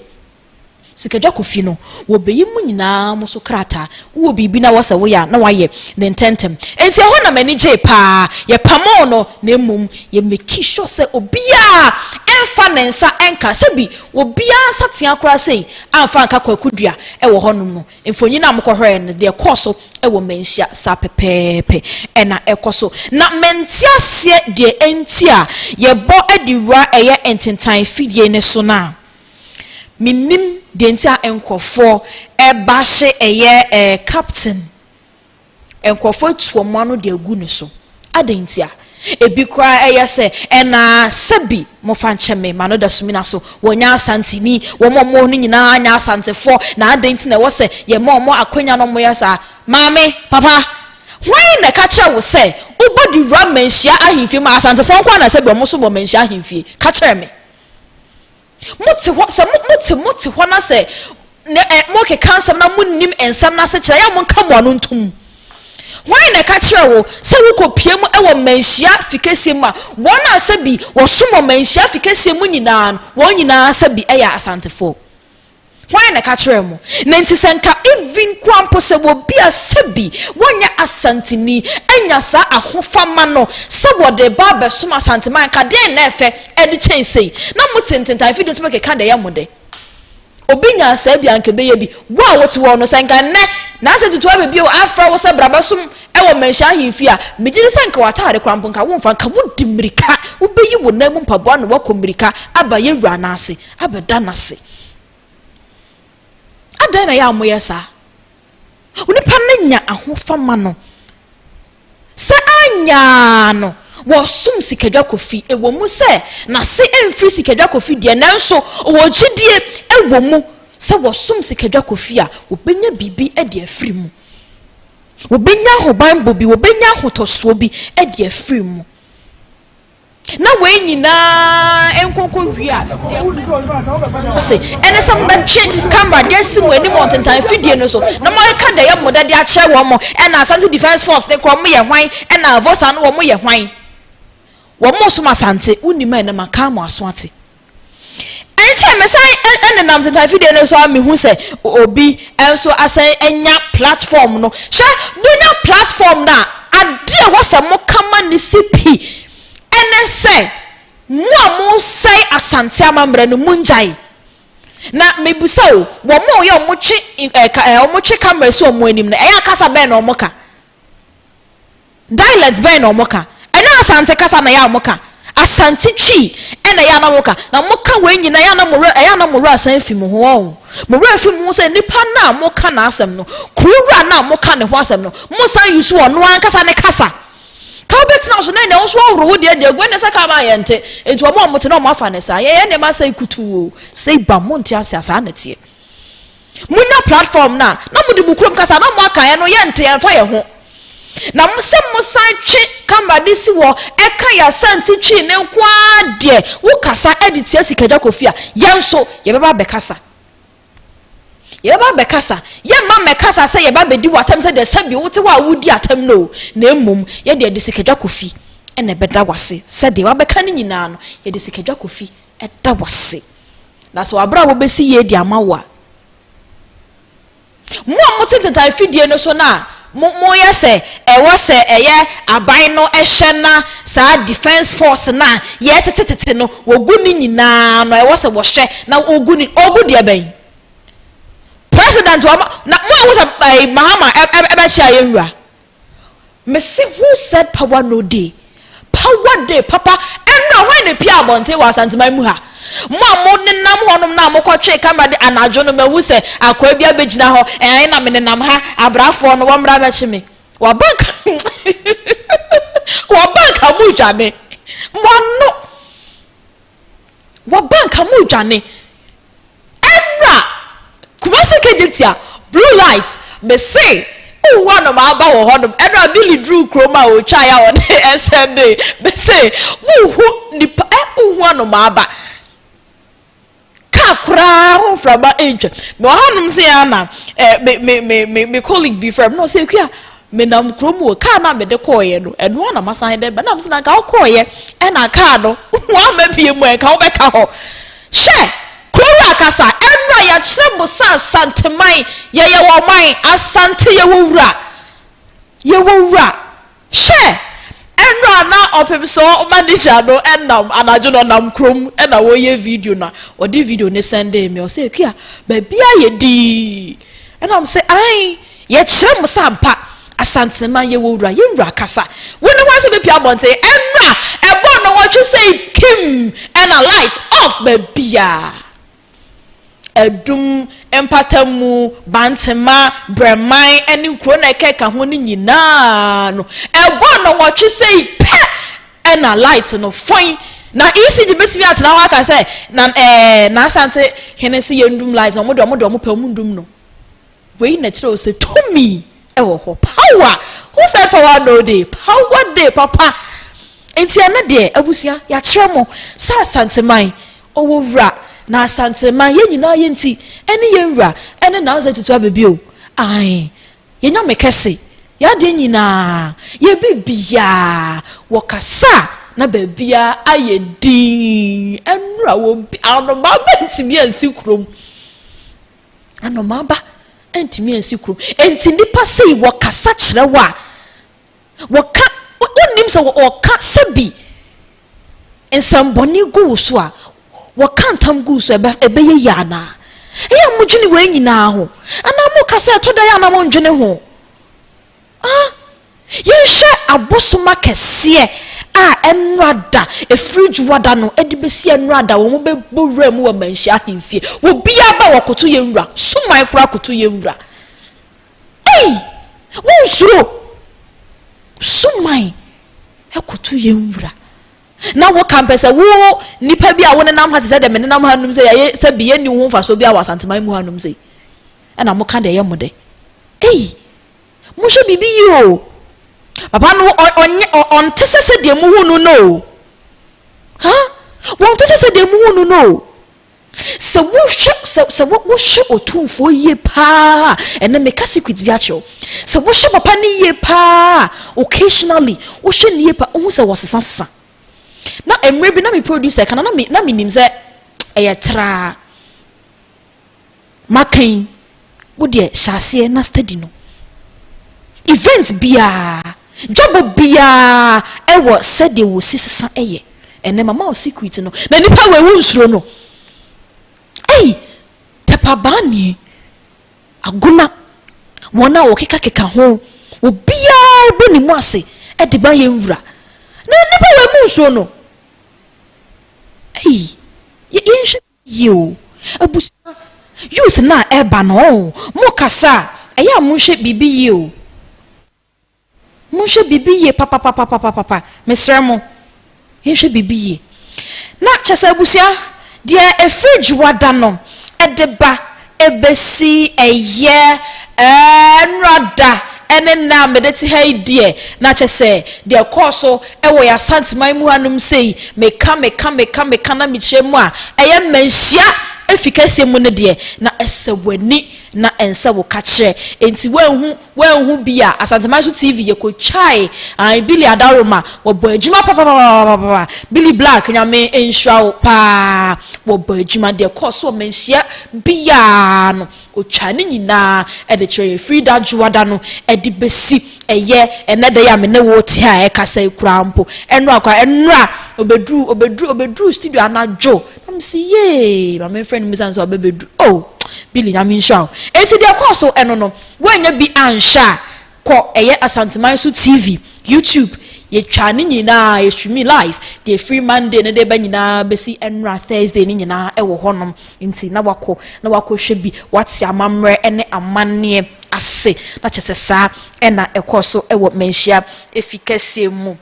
Sikadwa Kofi no, wɔbɛyi mo nyinaa mo so krataa. Wowɔ biribi na wɔsɛ woyɛ a, na woayɛ no ntɛmntɛm. Enti ɛhɔ na m'ani gyee paa. Yɛpamoo no, na mmom yɛ meki sure sɛ obiara mfa ne nsa nka. Sɛbi obiara nsatea koraa sei amfa anka Kwaku Dua wɔ hɔnom no. Mfonyin a mokɔhwɛɛ no, deɛ ɛkɔɔ so wɔ Manhyia saa pɛpɛɛpɛ na ɛkɔ so. Na mente aseɛ deɛ enti a yɛbɔ de wura ɛyɛ ntentan fidie no so no a. Mennim deɛ nti a nkurɔfoɔ rebahye ɛyɛ eh, captain. Nkurɔfoɔ atu wɔn ano de agu ne so. Adɛn ntia? Ebi koraa ɛyɛ sɛ ɛna sɛbi mofa nkyɛ me ma no da sumina so. Wɔnyɛ Asanteni, wɔn a wɔwɔ hɔ no nyinaa nyɛ Asantefoɔ, na adɛn nti na ɛwɔ sɛ yɛma wɔn akwanya na wɔyɛ saa? Maame, papa, Hwan na ɛka kyerɛ wo sɛ wobɔ de wura Manhyia ahemfie mu a Asantefoɔ nko ara na sɛbi wɔn nso wɔ Manhyia ahemfie? Ka kyerɛ me. Mote hɔ, sɛ mo, mote, mote hɔ na sɛ ne, ɛ, mokeka nsɛm na monnim nsɛm no ase kyerɛ, ɛyɛ a monka mo ano ntom. Hwan na ɛka kyerɛ wo sɛ wokɔpie mu wɔ Manhyia fikɛsie mu a, wɔn a sɛbi wɔsom wɔ Manhyia fikɛsie mu nyinaa no, wɔn nyinaa sɛbi yɛ Asantefoɔ? Hwan na ɛka kyerɛɛ mo? Na nti sɛ nka even koraa mpo sɛ obi a sɛbi wɔnyɛ Asanteni anya saa ahofama no sɛ wɔde reba abɛsom Asanteman a, nka deɛn na ɛfɛ ɛde kyɛn sei? Na mote ntentan fidie nso mokeka deɛ ɛyɛ mo dɛ. Obi nyaa saa bi a nka ɛbɛyɛ bi. Wo a wote hɔ no, sɛ nka nnɛ Nancy Tutu abɛbue wo afrɛ wo sɛ bra bɛsom wɔ Manhyia Ahemfie a, megye di sɛ nka w'ataade koraa mpo nka womfa, nka wodi mmirika, wobɛyi wo nan mu mpaboa na woakɔ mmirika aba yɛn wura no ase. abɛda no ase. Adɛn na ɛyɛ a wɔyɛ saa? Onipa no nya ahofama no. Sɛ anyaa no, wɔsom Sikadwa Kofi. Ɛwɔ mu sɛ n'ase mfiri Sikadwa Kofi deɛ, nanso ɔwɔ gyidie wɔ mu sɛ wɔsom Sikadwa Kofi a, wɔbɛnya biribi de afiri mu. Wɔbɛnya ahobanbɔ bi, wɔbɛnya ahotɔsoɔ bi de afiri mu. Na wei nyinaa nkonko wie a, deɛ ase ɛne sɛ mobɛtwe camera de asi mo anim wɔ ntentan fidie no so na moaka deɛ ɛyɛ mo dɛ de akyerɛ wɔn mo. Ɛna Asante Defence Force ne korɔ mo yɛ hwan? Ɛna Avosa no wɔn yɛ hwan? Wɔn mo som Asante. Wonim a ɛnɛ maka mo aso ate. Ɛnkyɛ mesan nenam ntentan fidie no so a mehu sɛ obi nso asan anya platform no. Hwɛ, monya platform no a, adeɛ a ɛwɔ sɛ moka ma no si pi ɛne sɛ mo a mosɛe Asante amammerɛ no mongyae. Na mebisa o, wɔn a wɔyɛ wɔtwe ɛɛ wɔtwe camera si wɔn anim no, ɛyɛ a kasa bɛn na wɔka? Dialect bɛn na wɔka? Ɛnyɛ Asante kasa na ɛyɛ a wɔka. Asante Twi na ɛyɛ a na wɔka. Na moka wei nyinaa, ɛyɛ a na mo werɛ, ɛyɛ a na mo werɛ asan afi mo ho ɔn. Mo werɛ afi mo ho sɛ nipa no a moka n'asɛm no, kuro wura no a moka ne ho asɛm no, mosan use ɔno ankasa ne kasa. Ka wobɛtena so na ɛnna wo nso woahoro wo deɛ de agu, ɛnna sɛ ka ma yɛnte. Enti wɔn a wɔte no wɔafa no saa. Yɛyɛ nneɛma sɛe kutuu o, sɛe bam, monte ase a, saa na ɛteɛ. Monya platform no a, na mode mo kurom kasa na moaka, ɛno yɛnte, ɛmfa yɛn ho. Na mo sɛ mosan twe camera de si hɔ ɛka yɛn Asante Twi no nko ara deɛ, wokasa de tia Sikagya Kofi a, yɛn nso yɛbɛba abɛkasa. Yɛbɛba abɛkasa. Yɛmma mmɛkasa sɛ yɛba abɛdi w'atɛm sɛ deɛ sɛbi wote hɔ a wodi atɛm no o, na mmom yɛde yɛde Sikagya Kofi na ɛbɛda w'ase sɛ deɛ wabɛka no nyinaa no, yɛde Sikagya Kofi da w'ase. Na sɛ w'abrabɔ bɛsi yie de ama wo a, mo a mote ntentan fidie no so no a mo moyɛ sɛ ɛwɔ sɛ ɛyɛ aban no hyɛ na saa defence force no a yɛtetetete no wɔgu ne nyinaa no ɛwɔ sɛ wɔhyɛ na wɔgu ne ɔgu deɛ bɛn president wɔn na mo a ɛwɔ sɛ ɛɛ Mahama ɛbɛkyɛ a yɛn wura Mese who said power no dey? Power dey papa. Ɛnora hwan na epie abɔnten wɔ Asanteman mu ha? Mo a mo nenam hɔnom na mokɔtwee camera de anadwo no mahu sɛ akoa bi abɛgyina hɔ ɛn na menenam ha abrafoɔ no wɔmmra mɛkye me. Waba nka waba nka mo dwane. Mo ano waba nka mo dwane. Ɛnra Kumasi Kejetia blue light mese wohu anomaa ba wɔ hɔnom ɛnra Billy duruu kurom a otwae a ɔde ɛsɛndee mese wohu nipa ɛ wohu anomaa ba kaa koraa ho mframa ntwa mewɔ hanom se ana ɛ me me me me me colleague bi frɛ me na ɔsɛ akua menam kurom wɔ kaa na mede kɔɔeɛ no ɛno ana masan de ba na mesɛ na nka wokɔɔeɛ ɛna kaa no woama bie mu ɛnka wobɛka hɔ Hwɛ! Kuro wura kasa, ɛnora yɛakyerɛ mo sɛ Asanteman, yɛyɛ wɔ man, Asante yɛwɔ wura, yɛwɔ wura. Hwɛ! Ɛnora na ɔpemsɔɔ manager no nam anadwo no ɔnam kurom na wɔyɛ video na ɔde video no sɛndee me, ɔsɛ Akua, baabi ayɛ dii. Ɛna mo sɛ ae. Yɛkyerɛ mo sɛ ampa, Asanteman yɛwɔ wura, yɛn wura kasa. Wo ne hwan sɛ bɛpie abɔnten? Ɛnora, ɛbɔɔ nnɔnwɔtwe sei kim ɛna light off baabiaa. Adum, Mpatamu, Bantema, Brɛman ɛne nkuro na ɛkeka ho no nyinaa no, ɛbɔɔ nnɔnwɔtwe sei pɛ ɛna light no fɔn. Na ECG bɛtumi atena hɔ aka sɛ na ɛɛ n'Asante hene se yɛndum light na wɔn deɛ wɔn deɛ wɔn pɛ wɔn ndum no. Wei na ɛkyerɛ wo sɛ tumi wɔ hɔ. Power! Who said power no dey? Power dey papa. Nti ɛno deɛ abusua yɛakyerɛ mo sɛ Asanteman ɔwɔ wura na Asanteman yɛn nyinaa yɛn ti ɛne yɛn wura ɛne Nansa Tutu Abɛbi o. Ae, yɛn Nyame kɛse, yɛn adeɛ nyinaa, yɛn biribiara, wɔkasa a na baabiara ayɛ dinn. Ɛnora obi, anomaa bɛntumi ansi kurom. Anomaa ba ntumi ansi kurom. Enti nnipa sei wɔkasa kyerɛ wo a, Wɔka, wonnim sɛ wɔka sɛbi nsɛmbɔne gu wo so a, wɔka ntam gu wo so a, ɛbɛyɛ yie anaa? Ɛyɛ a modwene wei nyinaa ho? Anaa moka sɛ ɛtɔ da yɛ a na mondwene ho? Ah, yɛnhwɛ abosom akɛseɛ a ɛnora da, ɛfiri dwoada no de bɛsi ɛnora da, wɔn bɛbɔ wura mu wɔ Manhyia ahemfie. Obiara ba wɔkoto yɛn wura, suman koraa koto yɛn wura. Ei! Wonsuro? Suman koto yɛn wura. Na wo ka mpɛ sɛ wo nipa bi a wo nenam ha te sɛ deɛ me nenam ha nom sɛ yɛayɛ sɛ bi yɛnni wo ho mfasoɔ bi a wɔ Asanteman mu ha nom sei. Ɛna mo ka deɛ ɛyɛ mo dɛ. Ei! Monhwɛ biribi yie o. Papa no ɔnyɛ ɔnte sɛ sɛdeɛ muhu no no o. Ha? Wɔnte sɛ sɛdeɛ muhu no no o. Sɛ wohwɛ sɛ sɛ wohwɛ otumfoɔ yie paa a, ɛnɛ meka secret bi akyerɛ wo. Sɛ wohwɛ papa no yie paa a, occasionally wohwɛ no yie paa, wohu sɛ wɔsesasesa. Na mmerɛ bi na me producer ka na na me na menim sɛ ɛyɛ traa. Maka yi, wo deɛ hyɛ aseɛ na study no. Event biara, dwabɔ biara ɛwɔ sɛdeɛ wɔsi sesa ɛyɛ. Ɛnɛ mama wo secret no, na nipa wei wo nsuro no. Ei, tɛpabaa nie, agona, wɔn a wɔkekakeka ho, obiara bɔ ne mu ase ɛde ma yɛn wura. Na nipa wei mu nsuro no. Ei, yɛnhwɛ. Yie o abusua youth no a ɛba no oh mo kasa a ɛyɛ a monhwɛ biribi yie o monhwɛ biribi yie papapapapapa mesrɛ mo yɛnhwɛ biribi yie na kyɛ sɛ abusua deɛ ɛfiri dwoada no ɛde ba ɛbɛsi ɛyɛ ɛɛ nnora da ɛne nnɛ a mede te ha yi deɛ na kyɛ sɛ deɛ ɛkɔɔ so Wɔ yɛn Asanteman mu hanom sei, meka, meka, meka, meka na mekyerɛ mu a, ɛyɛ mmanhyia efi kɛseɛ mu no deɛ, na ɛsɛ w'ani na ɛnsɛ wo kakyerɛ. Enti woanhu, woanhu bi a, Asanteman so TV yɛkɔtwae, ae, Billy Adaworoma, wɔbɔ adwuma papapapapapa, Billy Black, Nyame nhyira wo paa, wɔbɔ adwuma, deɛ ɛkɔɔ so wɔ mmanhyia biara no, Ɔtwaa ne nyinaa de kyerɛɛ yɛn, firi da dwoada no de bɛsi ɛyɛ ɛnnɛ da yi a me ne wo te a ɛrekasa yi koraa mpo. Ɛnora koraa, ɛnora ɔbɛduru, ɔbɛduru, ɔbɛduru studio anadwo. Na me se yee, ma memfrɛ no mmisa no sɛ ɔbɛbɛduru. Oh, Billy, Nyame nhyira wo. Enti deɛ ɛkɔɔ so ɛno no, woannya bi anhwɛ a, Kɔ ɛyɛ Asanteman so TV, YouTube, yɛtwaa ne nyinaa, yɛ streami live, deɛ ɛfiri Monday no de ba nyinaa bɛsi ɛnora Thursday no nyinaa ɛwɔ hɔnom, nti na wakɔ na wakɔhwɛ bi, wate amammerɛ ne amanneɛ ase, na kyerɛ sɛ saa ɛna ɛkɔɔ so ɛwɔ Manhyia efi kɛseɛ mu.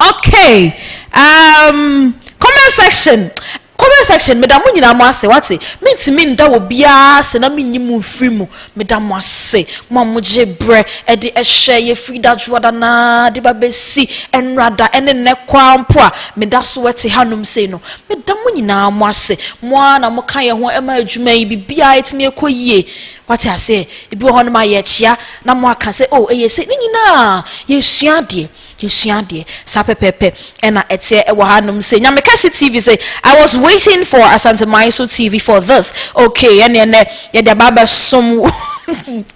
Okay um comment section comment section meda mo nyinaa mo ase wate mentumi nda obiara ase na menyi mo mfiri mu meda mo ase mo a mogye berɛ ɛde ɛhwɛ yɛfiri dadwoada naa de ba bɛsi ɛnrada ɛne nnɛ koraa mpo a meda so ɛte hanom sei no meda mo nyinaa mo ase mo ara na moka yɛ ho ɛma adwuma yi biribiara ɛtumi ɛkɔ yie wate aseɛ ebi wɔ hɔnom a yɛkyea na mo aka sɛ oh ɛyɛ sei ne nyinaa yɛsua adeɛ Yɛsua adeɛ. Saa pɛpɛɛpɛ ɛna ɛteɛ ɛwɔ ha nom sei. Nyame Kɛse TV say, I was waiting for Asante Maiso TV for this. Okay, ɛne ɛnɛ yɛde aba abɛsom wo.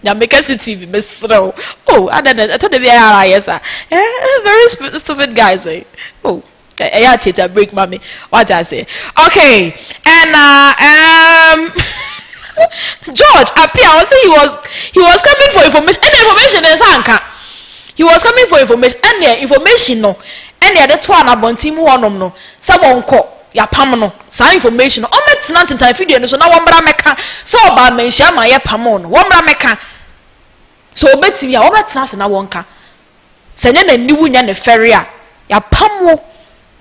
Nyame Kɛse TV, mesrɛ wo. Oh, adɛn na ɛtɔ da bi ara ayɛ saa. Eh, very stupid guys eh. Oh, ɛyɛ atiatia break ma me. Wate aseɛ. Okay, ɛna um, George Appiah ɔsɛ he was coming for information. Ɛna information ne nsa anka. He was coming for information ɛneɛ information no ɛne yɛde to anabɔnten mu hɔnom no sɛ wɔnkɔ yɛapam no saa information no ɔmmɛtena ntentan fidie no so na wɔmmra mɛka sɛ ɔbaa manhyia ma yɛpamoo no wɔmmra mɛka sɛ ɔbɛtumi a wɔbɛtena ase na wɔnka sɛ nyɛ n'aniwu nyɛ ne fɛre a yɛapam wo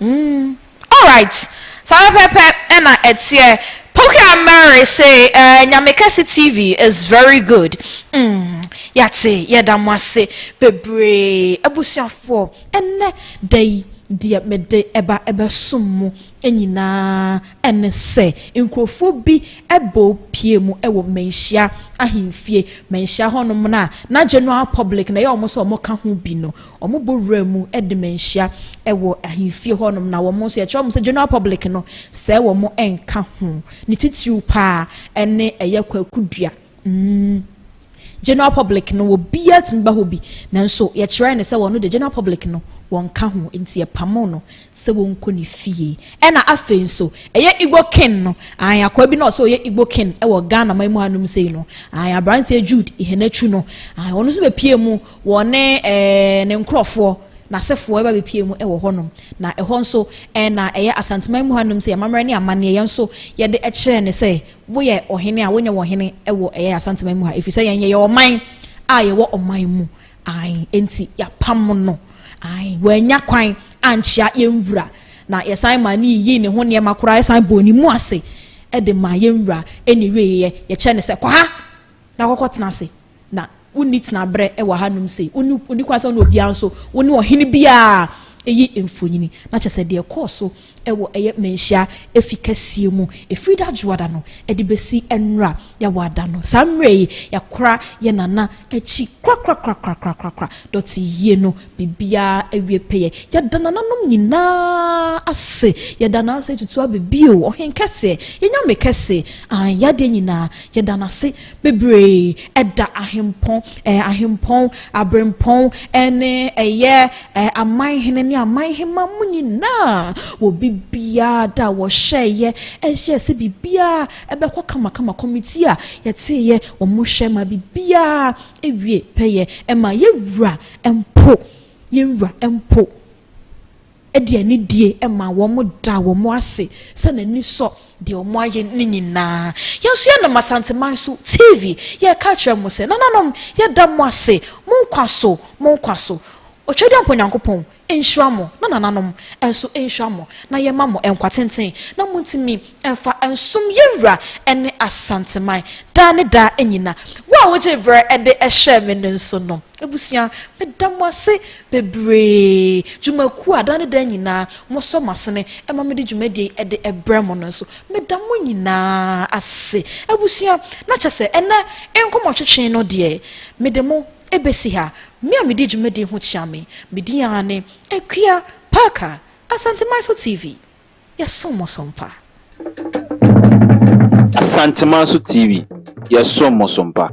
Mm alright saa pɛpɛpɛ ɛna ɛteɛ Pokia Mary say eh, Nyame Kɛse TV is very good mm. Yɛate, yɛda mo ase bebree abusuafoɔ. Ɛnnɛ da yi deɛ mede ɛba ɛbɛsom mo nyinaa ɛne sɛ nkurɔfoɔ bi ɛbɔ pie mu ɛwɔ Manhyia ahemfie, Manhyia hɔnom no a na general public na ɛyɛ wɔn sɛ wɔn ka ho bi no, wɔn bɔ wura mu ɛde Manhyia ɛwɔ ahemfie hɔnom, na wɔn nso yɛkyerɛ wɔn sɛ general public no sɛ wɔn ɛnka ho, ne titiriw paa ɛne ɛyɛ Kwaku Dua. General public no, obiara tumi ba hɔ bi, nanso yɛkyerɛ ne sɛ wɔn de general public no wɔn ka ho, nti yɛpamo no sɛ wɔnkɔ ne fie. Ɛna afei nso ɛyɛ Igbo King no ayi akɔa bi na ɔsɛ ɔyɛ Igbo King ɛwɔ Ghana man mu hanom sei no ayi aberanteɛ Jude Ihenetu no ayi wɔn nso bɛpie mu wɔne ne nkorɔfoɔ n'asefoɔ ɛba bɛpie mu ɛwɔ hɔnom, na ɛhɔ nso ɛna ɛyɛ Asanteman mu hanom sɛ yɛamammerɛ ne amanneɛ yɛn nso yɛde ɛkyerɛ ne sɛ woyɛ ɔhene a wonyɛ ɔhene ɛwɔ ɛyɛ Asanteman mu ha, ɛfiri sɛ yɛn yɛyɛ ɔman a yɛwɔ ɔman mu ayi, nti yɛapam no ayi wɔanya kwan ankyea yɛn wura, na yɛsan ma ne yiyi ne ho nneɛma koraa, yɛsan bɔ ne mu ase ɛde ma yɛn wura. Ɛna ewie yɛ yɛkyerɛ ne sɛ kɔ ha na kɔkɔ tena ase, na wonni tena berɛ ɛwɔ hanom sei, wonni wonni kwan sɛ ɔne obiara nso wonni ɔhene biara ɛyi mfonyini. Na kyerɛ sɛ deɛ ɛkɔɔ so ɛwɔ ɛyɛ Manhyia efi kɛseɛ mu efiri da dwoada no ɛde bɛsi ɛnora yɛwɔ ada no, saa mmerɛ yi yɛakora yɛ nana akyi korakorakorakorakorakora dɔte yie no, biribiara awie pɛyɛ. Yɛda nananom nyinaa ase, yɛda n'ase tutu abɛbio ɔhen kɛseɛ, yɛnyame kɛse an yadeɛ nyinaa, yɛda n'ase bebree. Ɛda ahempɔn ahempɔn, aberempɔn ɛne ɛyɛ amanhene ne amanhema mu nyinaa wɔ biribiara da a wɔhyɛeɛ ɛhyɛ sɛ biribiara ɛbɛkɔ kamakama, committee a yɛteeɛ wɔn hyɛ ma biribiara ewie pɛyɛ, ɛma yɛwura mpo, yɛwura mpo ɛde anidie ɛma wɔn, da wɔn ase sɛ n'ani sɔ deɛ wɔn ayɛ ne nyinaa. Yɛn nso yɛnam Asanteman so TV yɛka kyerɛ mo sɛ nananom, yɛda mo ase, mo nkwa so, mo nkwa so. Otwa mpo Nyankopɔn nhyira mo, na nananom nso nhyira mo, na yɛma mo nkwa tenten na montumi mfa nsom yɛwura ne Asanteman daa ne daa nyina. Wo a wogye berɛ de ɛhyɛ me no nso no, abusua, meda mo ase bebree. Dwumakuo a daa ne daa nyinaa mosɔ mo asene ɛma mede dwumadie de ɛbrɛ mo no nso, meda mo nyinaa ase. Abusua, na kyɛ sɛ ɛnɛ nkɔmmɔtwetwe no deɛ, mede mo ebesi ha. Me a mede dwumadie ho kyia me, medi ara ne Akua Parker. Asanteman so TV, yɛsom mo so mpa. Asanteman so TV, yɛsom mo so mpa.